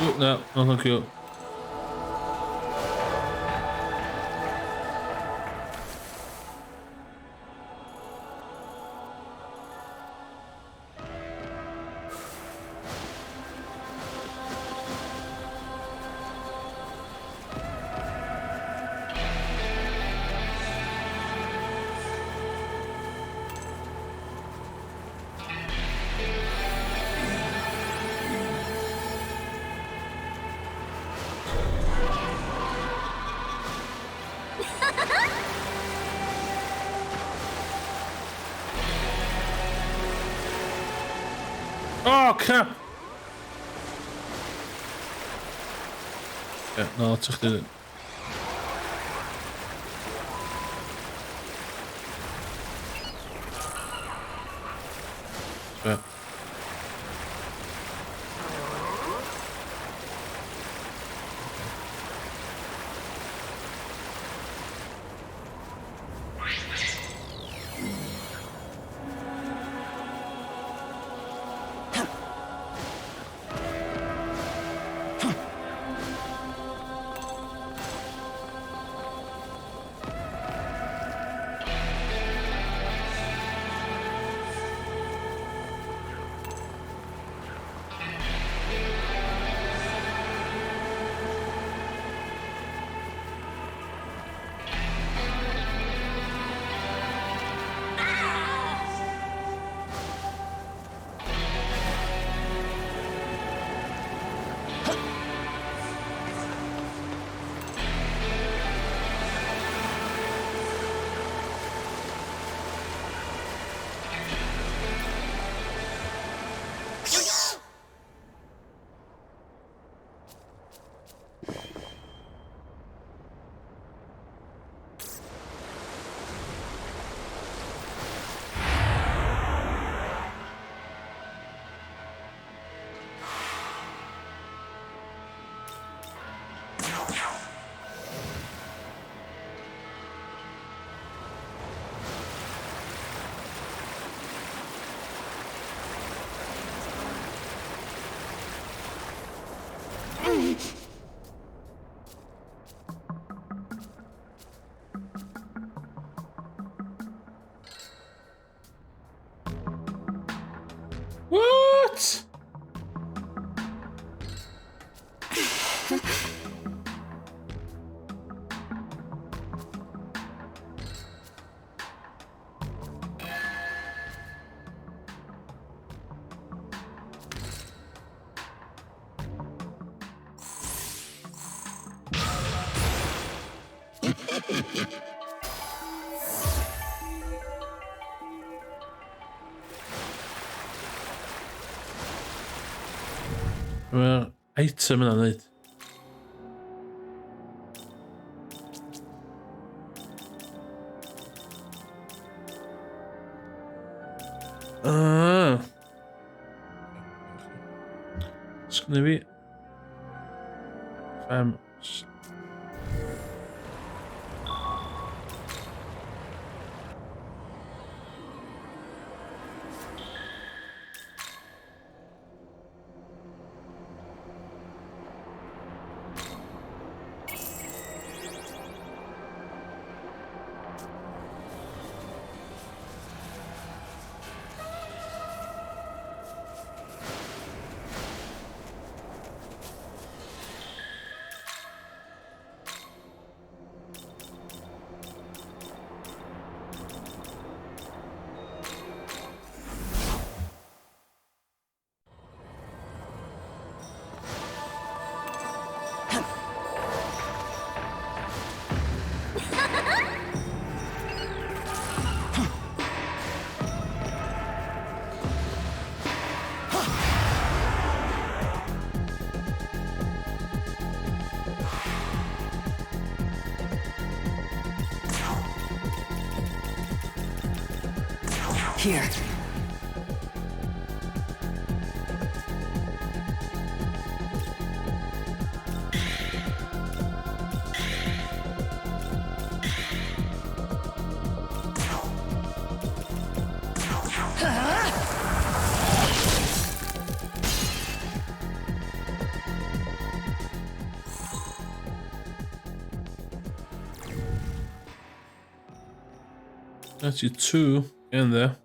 Oh, no, no, thank you. Oh, crap! Yeah, no, ti chdi. Yeah. What? Mae'r item yna'n neud. Ah. Sgynna fi... Fem... Here. That's your 2 in there.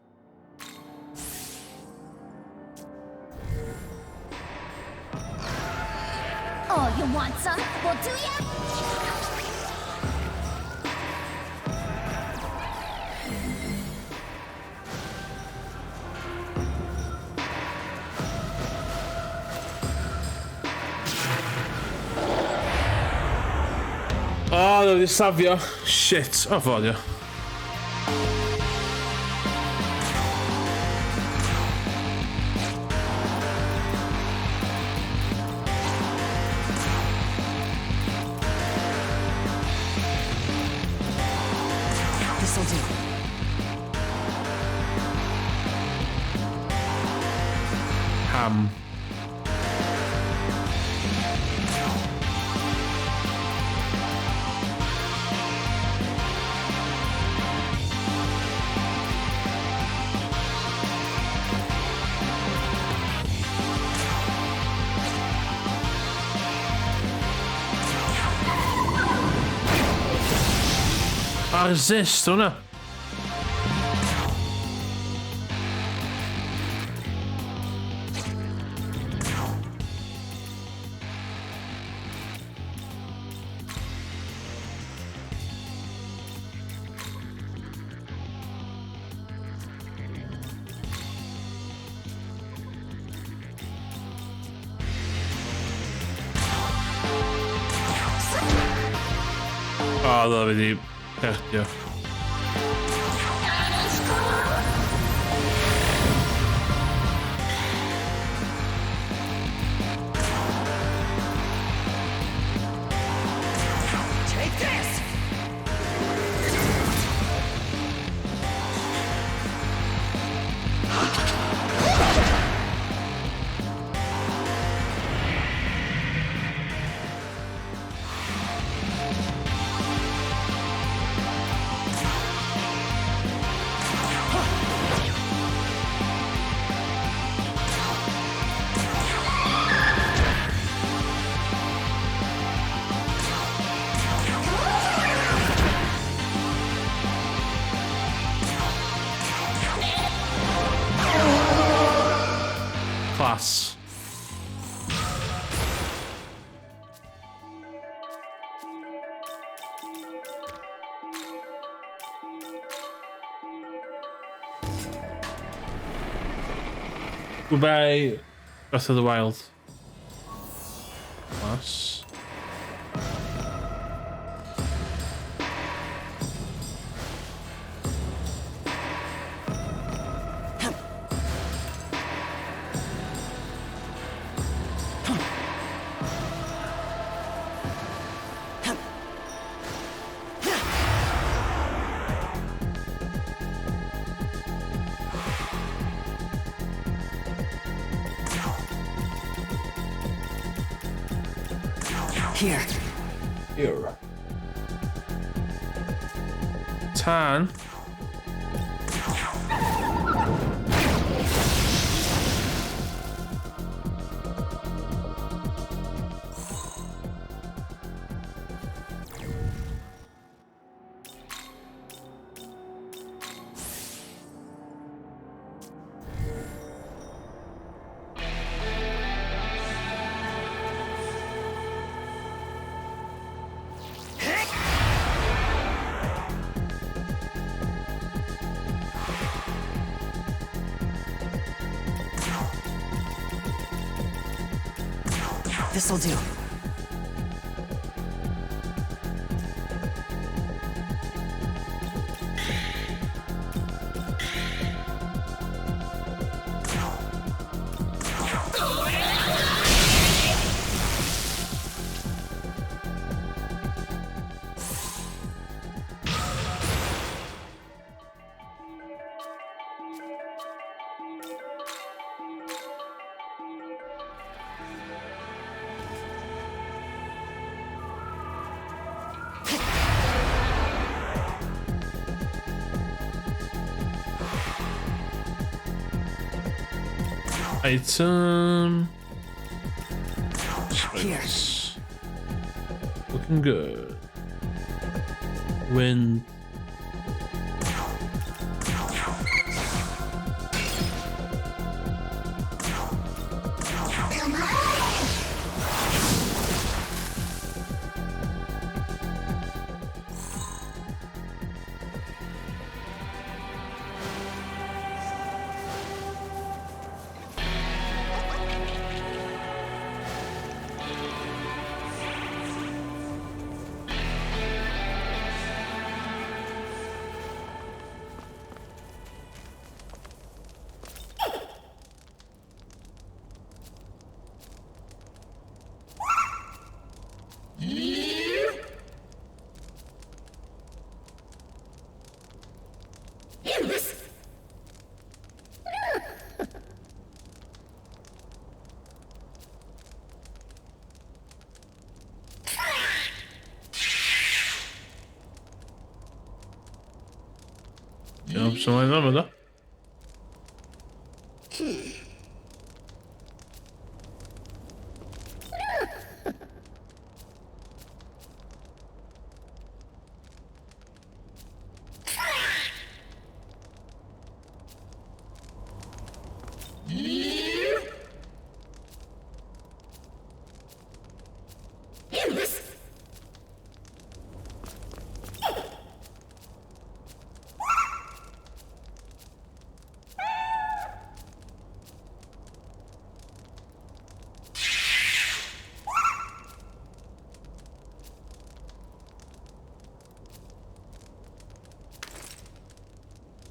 Oh, you want some? Well, do ya? Oh, no, wedi safio. Shit. Oh, fod, ia. This'll do. Ham. A resist hwnna. O, dda fi di perdio. Take this! Class. Goodbye, Breath of the Wild. Class. Here. Here. Tan. This'll do. Item. Here. Spikes. Looking good. Wind. Iawn, so mae'n yma da.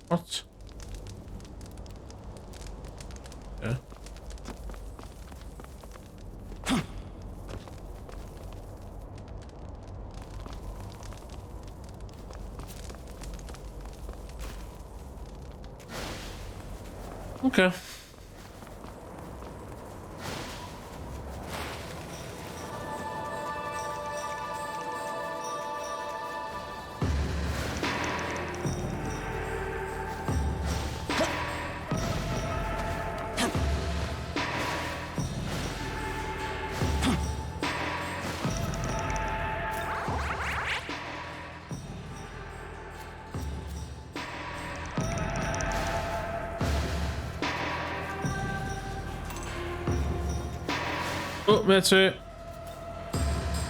What? Yeah. Okay. Oh, that's it.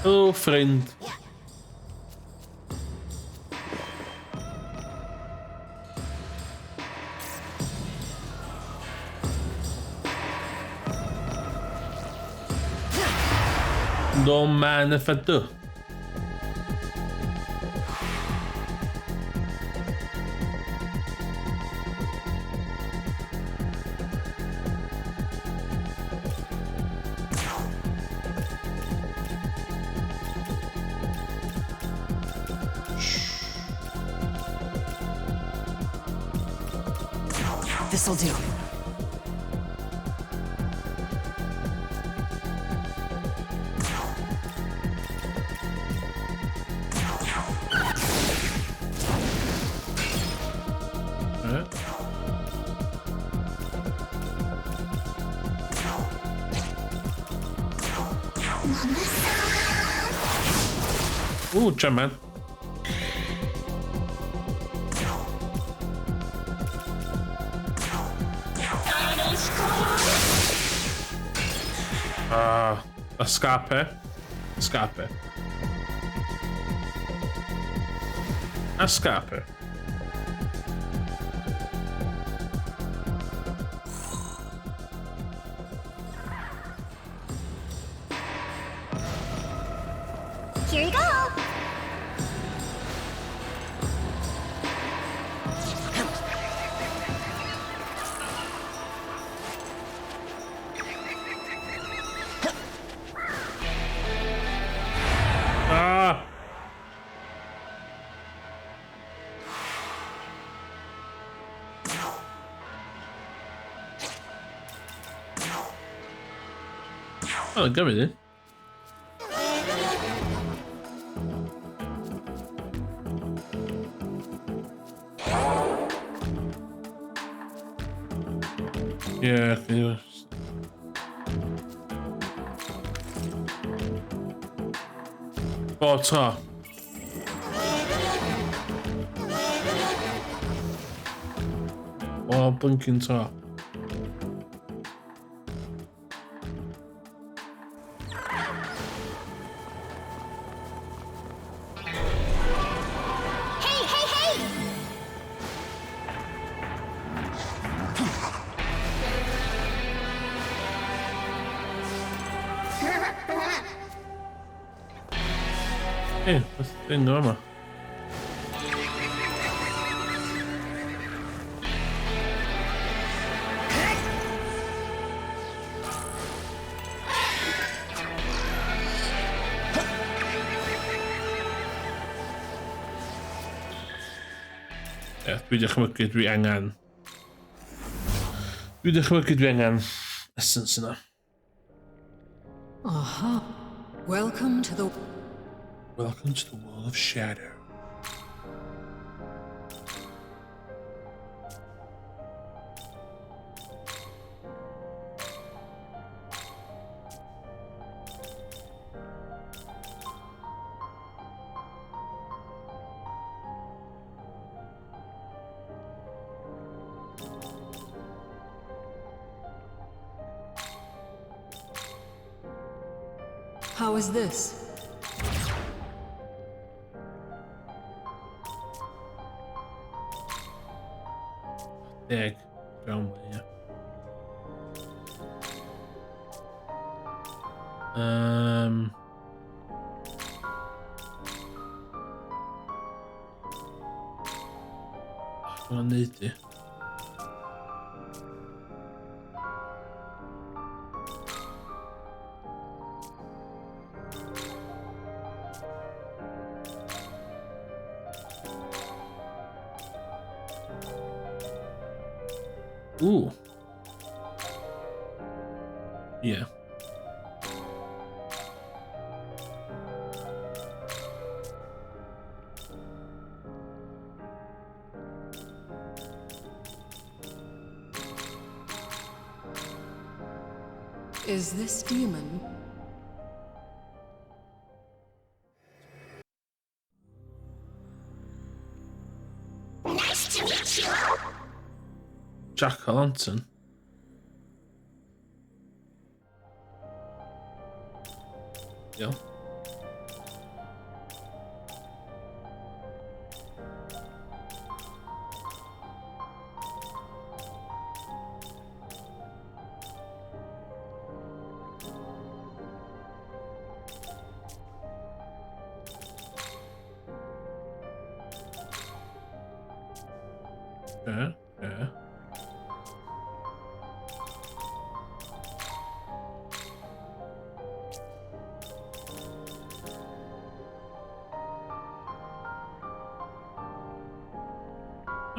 Hello, friend. Don't mind if I do. This'll do. Alright. Ooh, jump man. Escape. Escape. Escape. Here you go. Ah! Oh, gymryd i. Yeah, Bob tro. Bob blinking tro. Hey, hey, hey! Hey, beth thing o yma? Ie, dwi dychmygu dwi angen. Dwi dychmygu dwi angen essence yna. Aha. Welcome to the Welcome to the world of shadow. How is this? Deg. Down there. Mae'n neud i. Ooh. Yeah. Is this demon? Nice to meet you! Jack O'Lantern. Yeah. Yeah, yeah.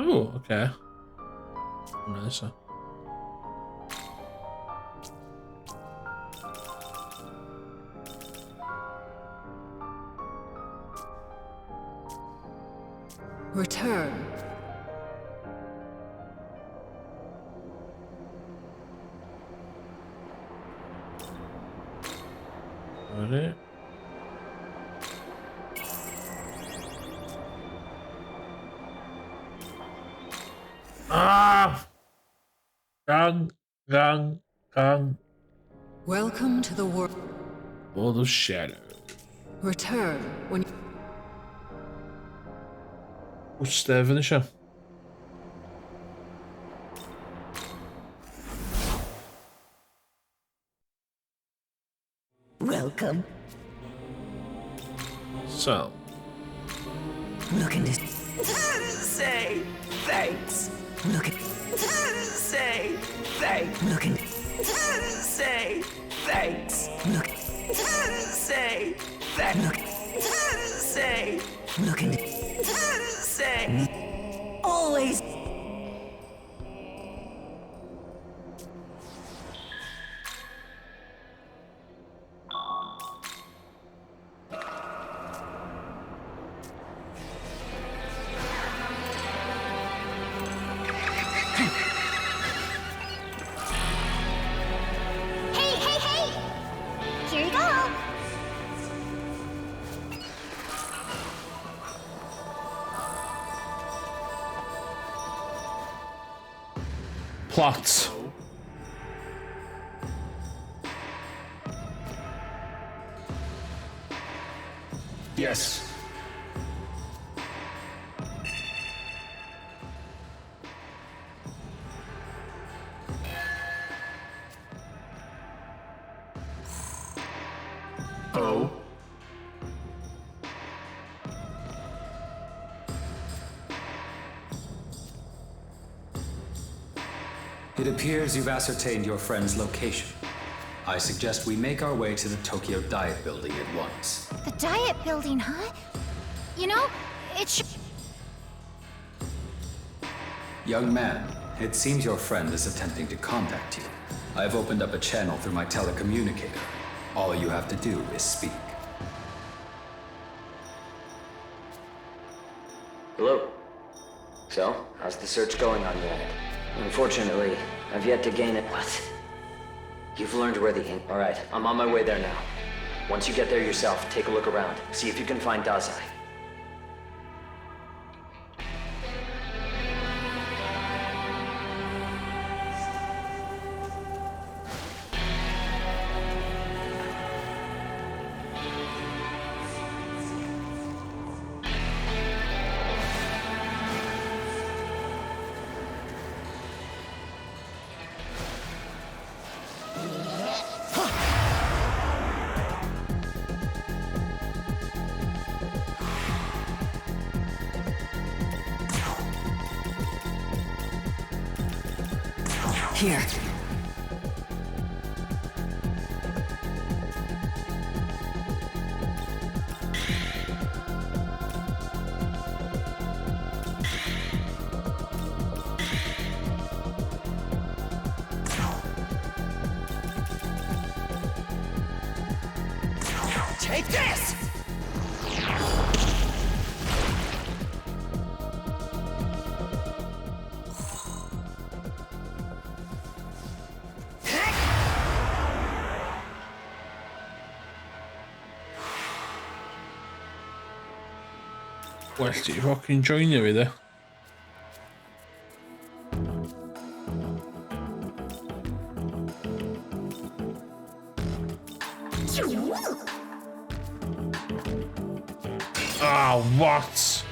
Oh, okay. Nice. Return. Got it. Ah! Gang, gang, gang. Welcome to the world. World of Shadow. Return when What's Stefan eisiau? Welcome. So, Looking to say thanks. Looking say thanks. Looking say thanks. Look say thanks. Look say looking say always. Hey, hey, hey! Here you go! Plot. Yes. O. It appears you've ascertained your friend's location. I suggest we make our way to the Tokyo Diet Building at once. The Diet Building, huh? You know, it should. Young man, it seems your friend is attempting to contact you. I've opened up a channel through my telecommunicator. All you have to do is speak. Hello. So, how's the search going on your end? Unfortunately, I've yet to gain it. What? You've learned where the ink. All right, I'm on my way there now. Once you get there yourself, take a look around. See if you can find Dazai. Here. Take this! Well, ti fucking joinio fi, de. Ah, what?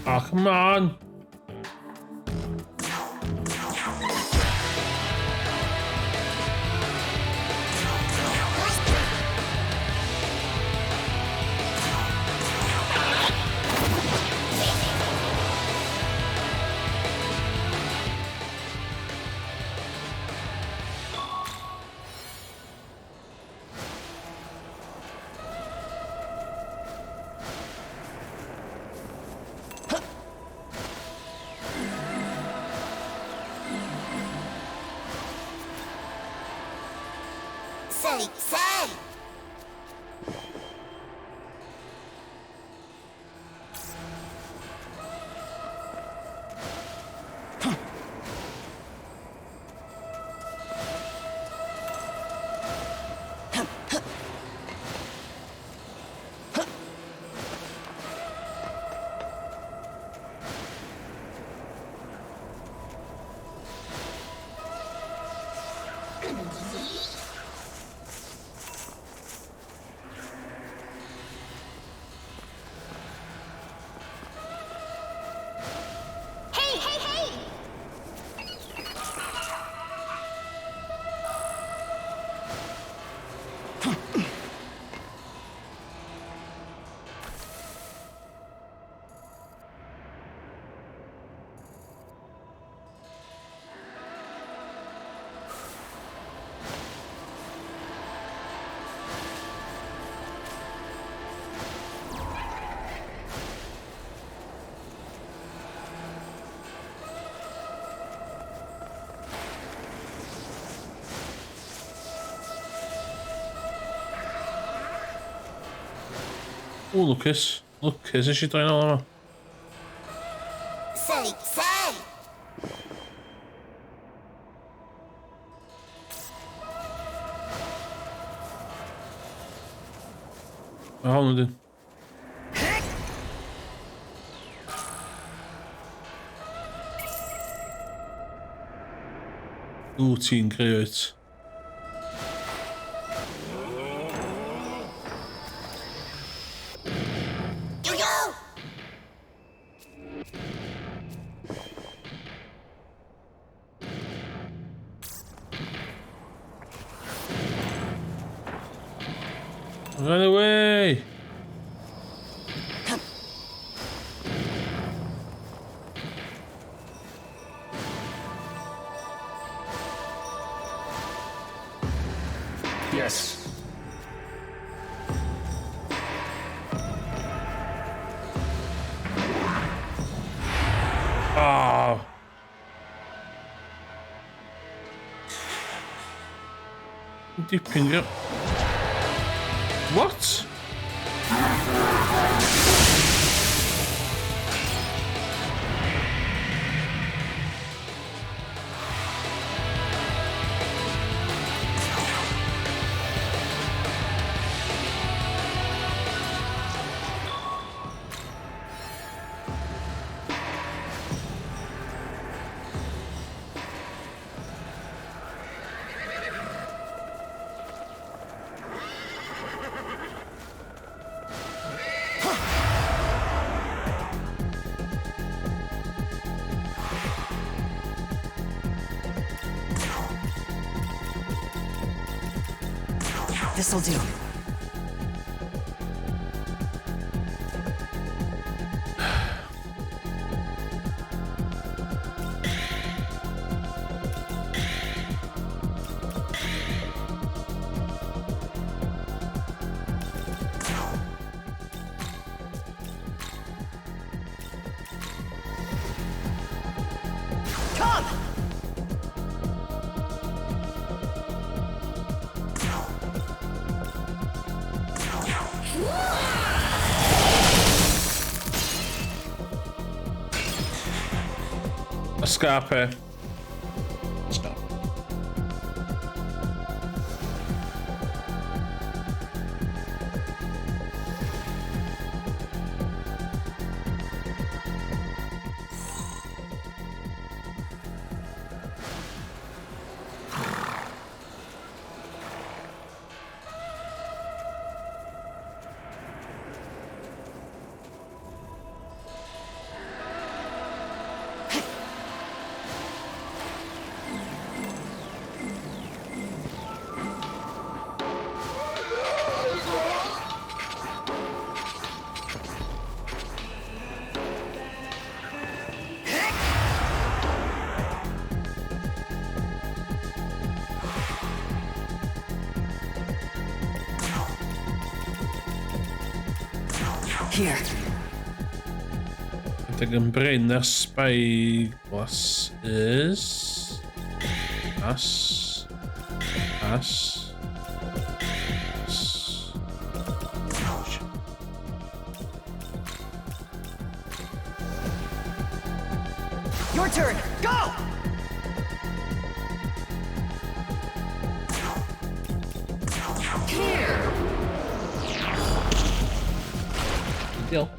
Oh, come on. Say, say! O, lwcus. Lwcus eisiau dod nôl yma. Say, say! Mae hwn wedyn. Ww, ti'n greu wyt. Yo yo! Run away! Yes. Ah. Dipyn gyr... What? This'll do. Come! Escape. Escape. Here. I think yn Bryn ar spyglass is... As. As. As. Your turn. Go! Here! Deal.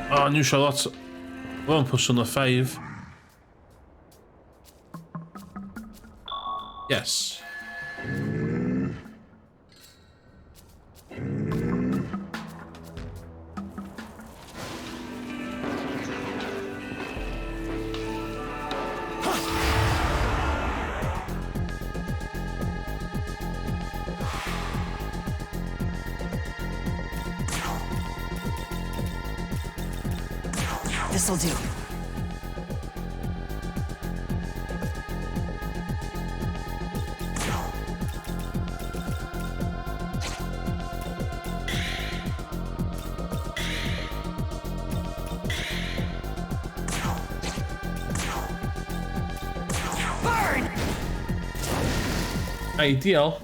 Oh, new lot. One push on the 5. Yes. This'll do. Burn! Ideal.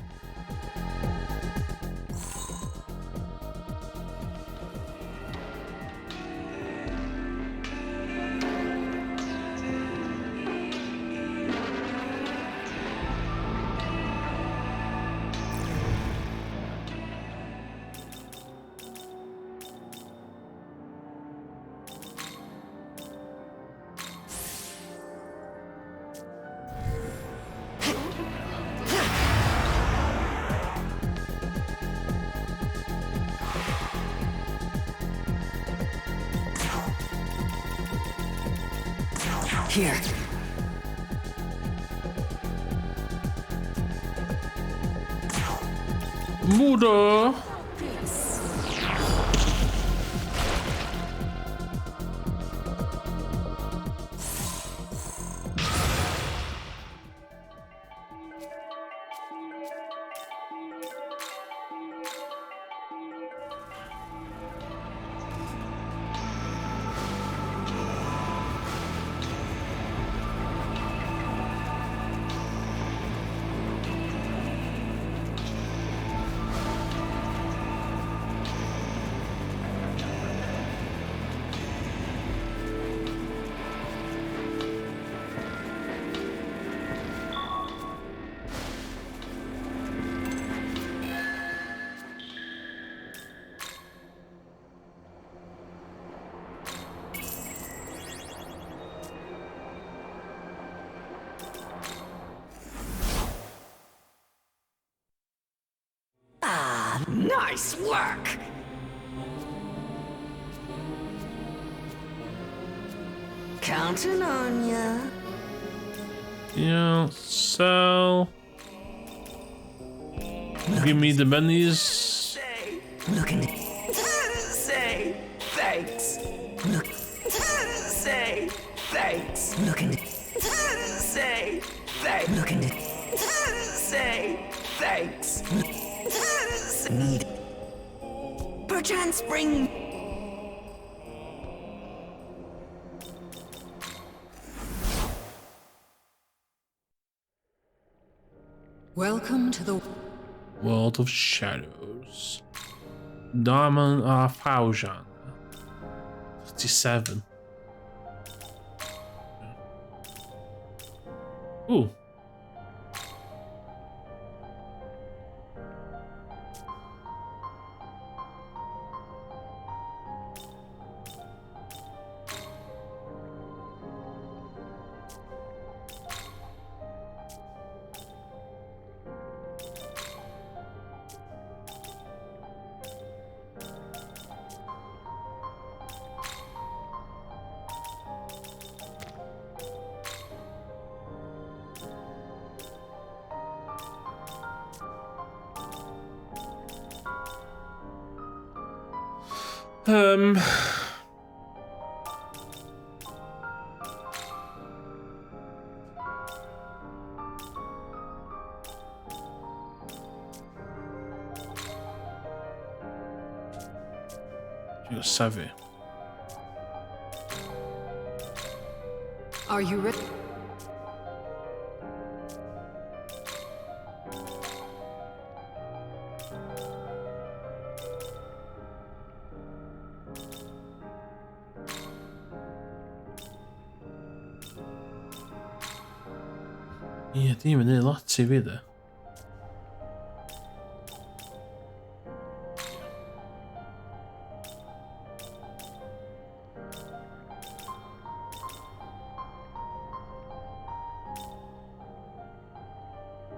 Here. Muda. Nice work! Counting on ya. Yeah, so give me the monies. Say, looking to say thanks. Look, say thanks. Looking to say thanks. Looking to say thanks. Need perchance bring. Welcome to the World of Shadows. Diamond Faujan. 57. Ooh. You're savvy. Are you ready? Ie, dim yn neud lot i fi de.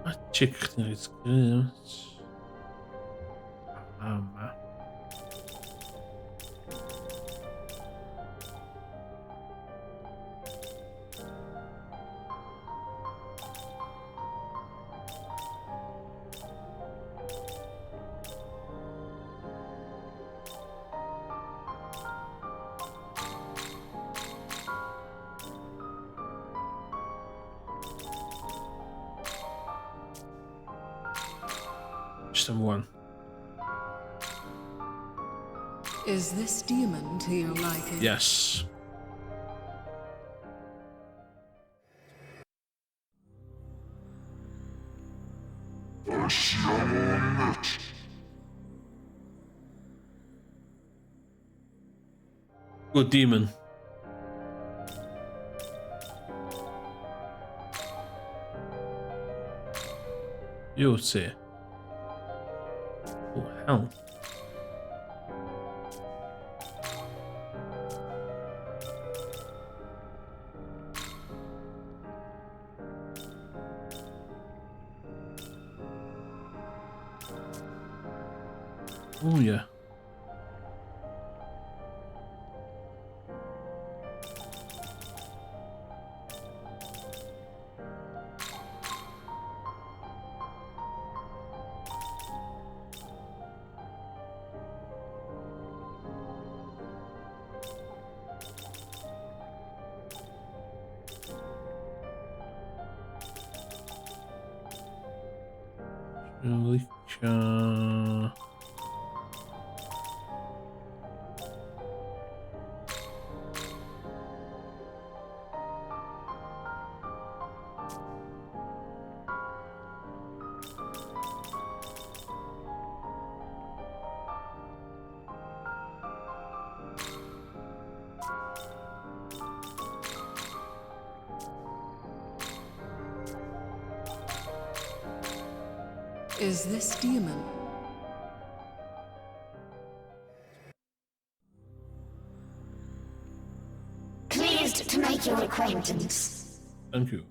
Magic chdi'n reit gryf. Ama. Just am one. Is this demon to your liking? Yes. Good demon. You see. Oh, hell. Oh, yeah. Licio... Is this demon? Pleased to make your acquaintance. Thank you.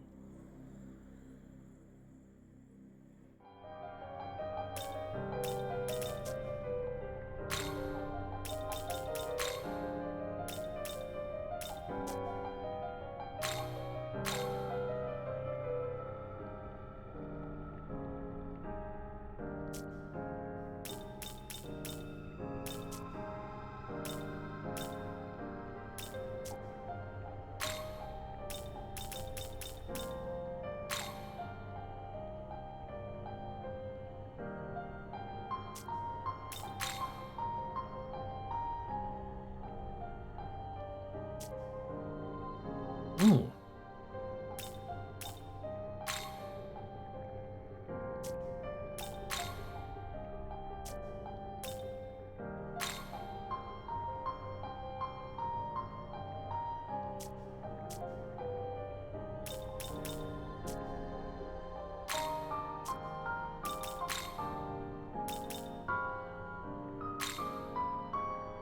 Oh.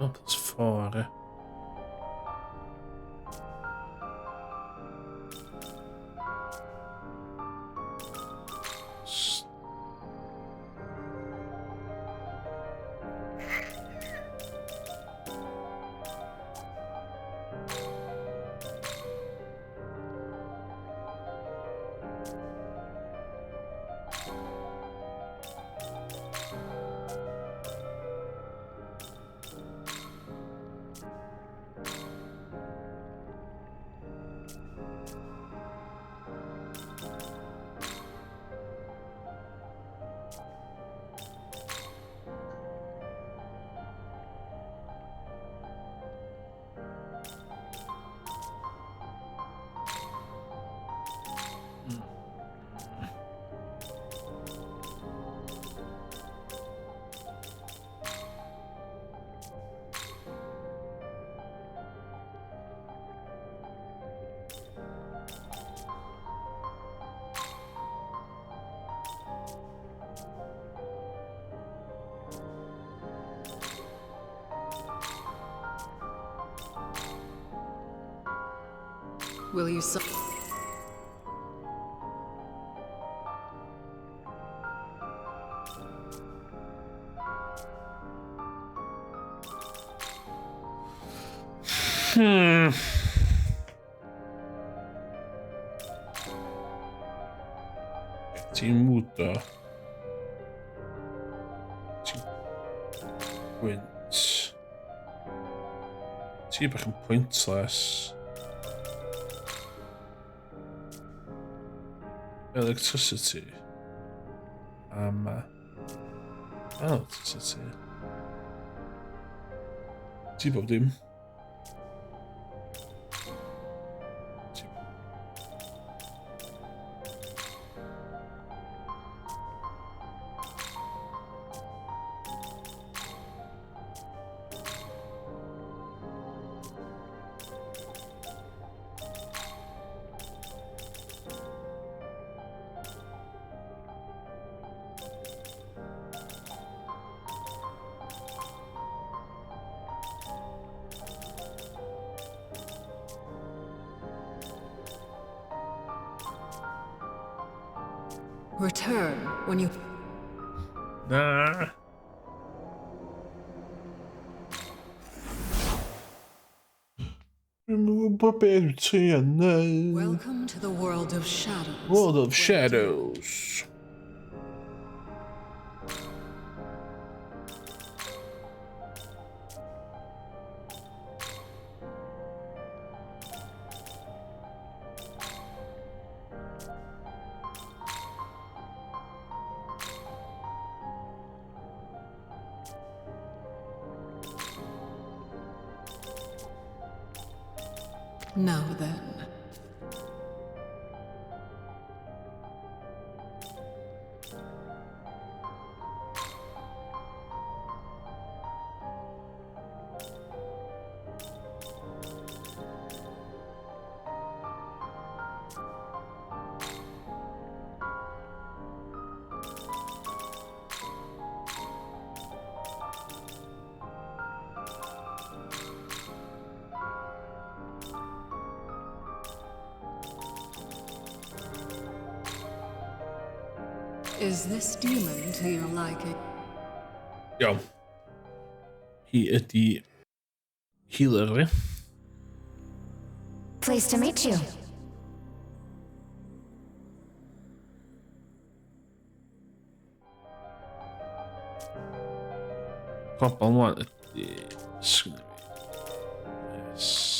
Oh, +4. Will you sign? Ti'n mwdo. Ti'n gwynt. Ti bach yn pointless. Electricity. Ama. Ah, ti. Ti bob dim. Return when you. Na. Dwi'm yn gwybod beth dwi'n trio neud. Welcome to the world of shadows. World of Shadows. Now then. Is this demon to your liking? Iawn. Hi ydi healer fi. Pleased to meet you. Problem wan ydi... Sgynna fi. Yes.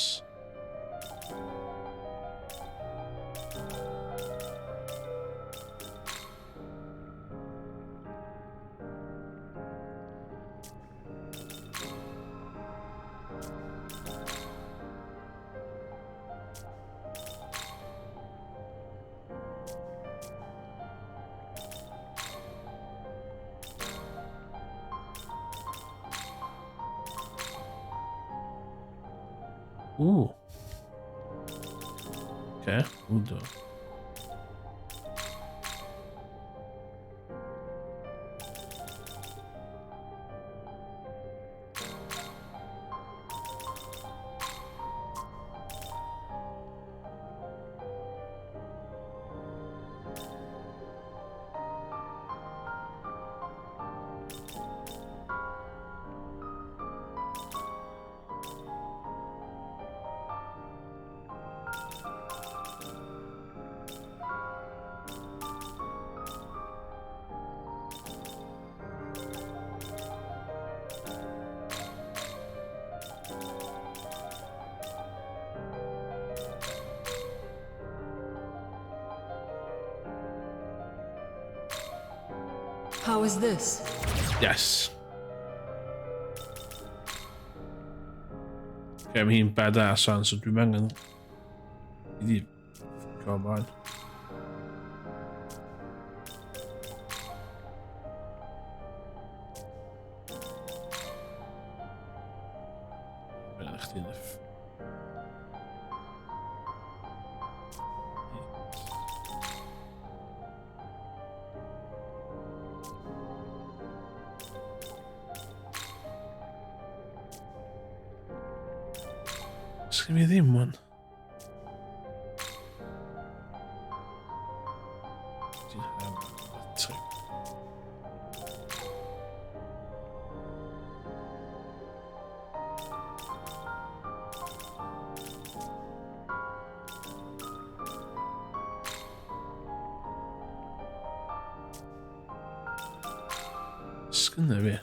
Ooh. Okay, we'll do. How is this? Yes. Okay, mae hi'n badass wan, so dwi'n angen... I di... Come on. Mae'n chdi yn y Sgyn fi ddim wan. Sgynna fi.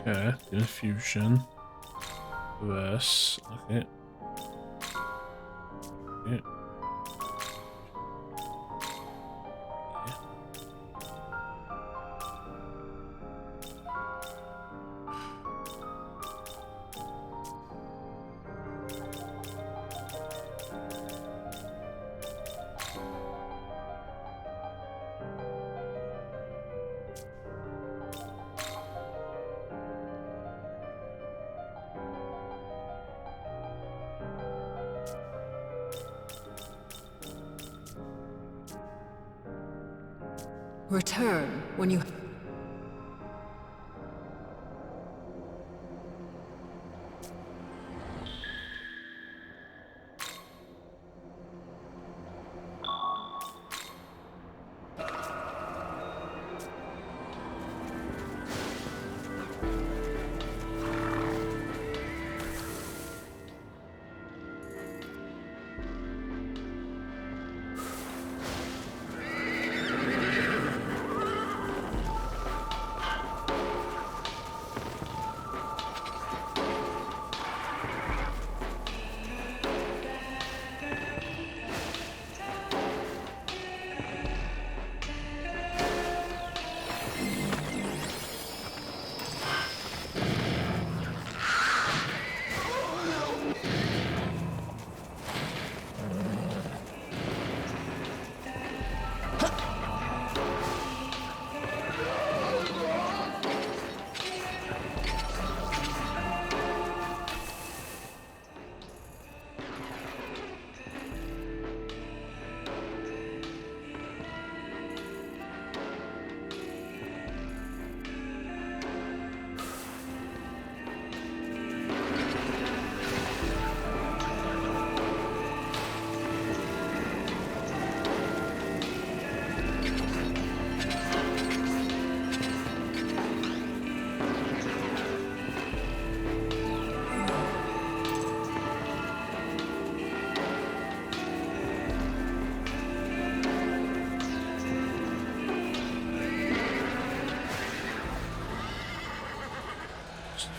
Okay, infusion. Reverse. Okay. Yeah. Return when you...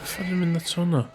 Sut yn mynd at hwnna?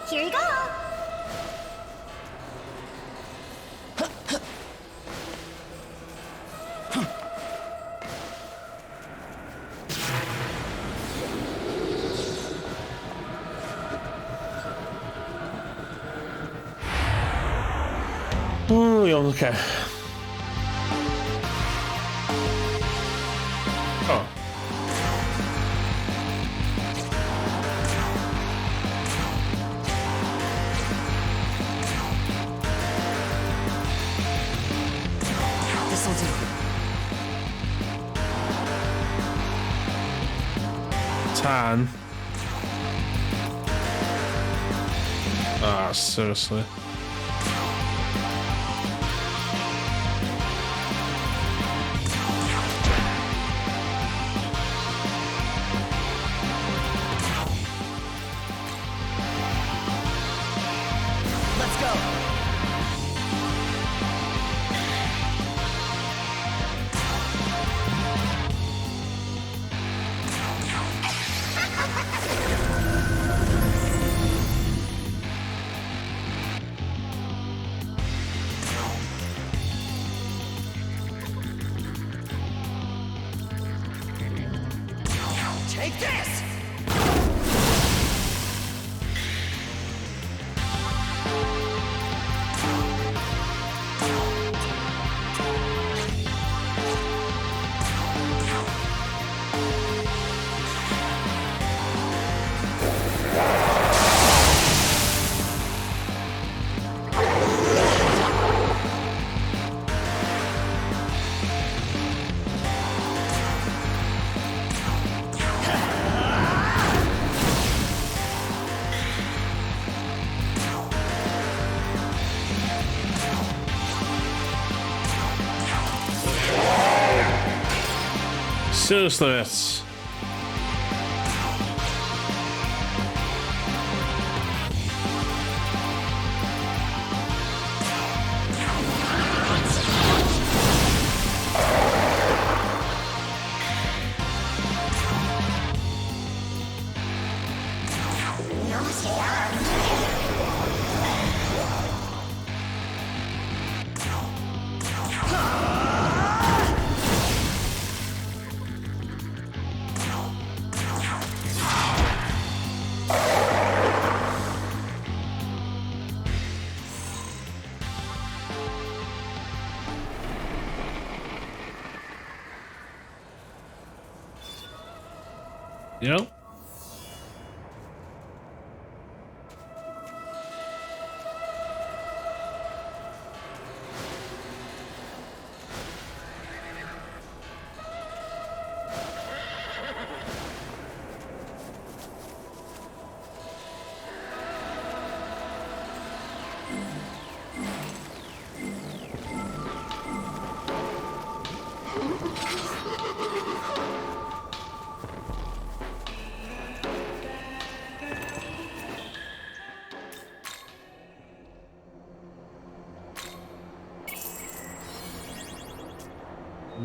Here you go. Oh, iawn, oce. Oh. This'll do. Tan. Ah, seriously. Let's go. Take this! Seriously, that's... You know?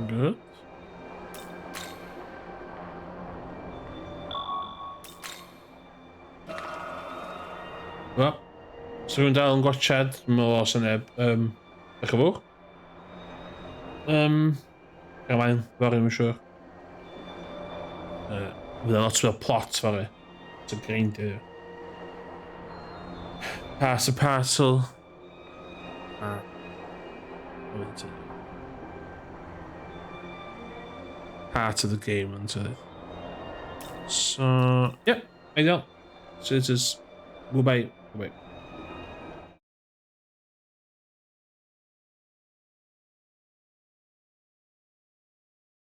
Good. Wel, so rwy'n dal yn gwachad, dwi'n meddwl os yna, Diolch yn fawr. Ymlaen, fory, mae'n siŵr. Fydd lot o plot fory. It's a grind here. Pass a parcel. Ah. Part of the game, isn't it? So, yep, yeah, ideal. So it is. Goodbye. Goodbye.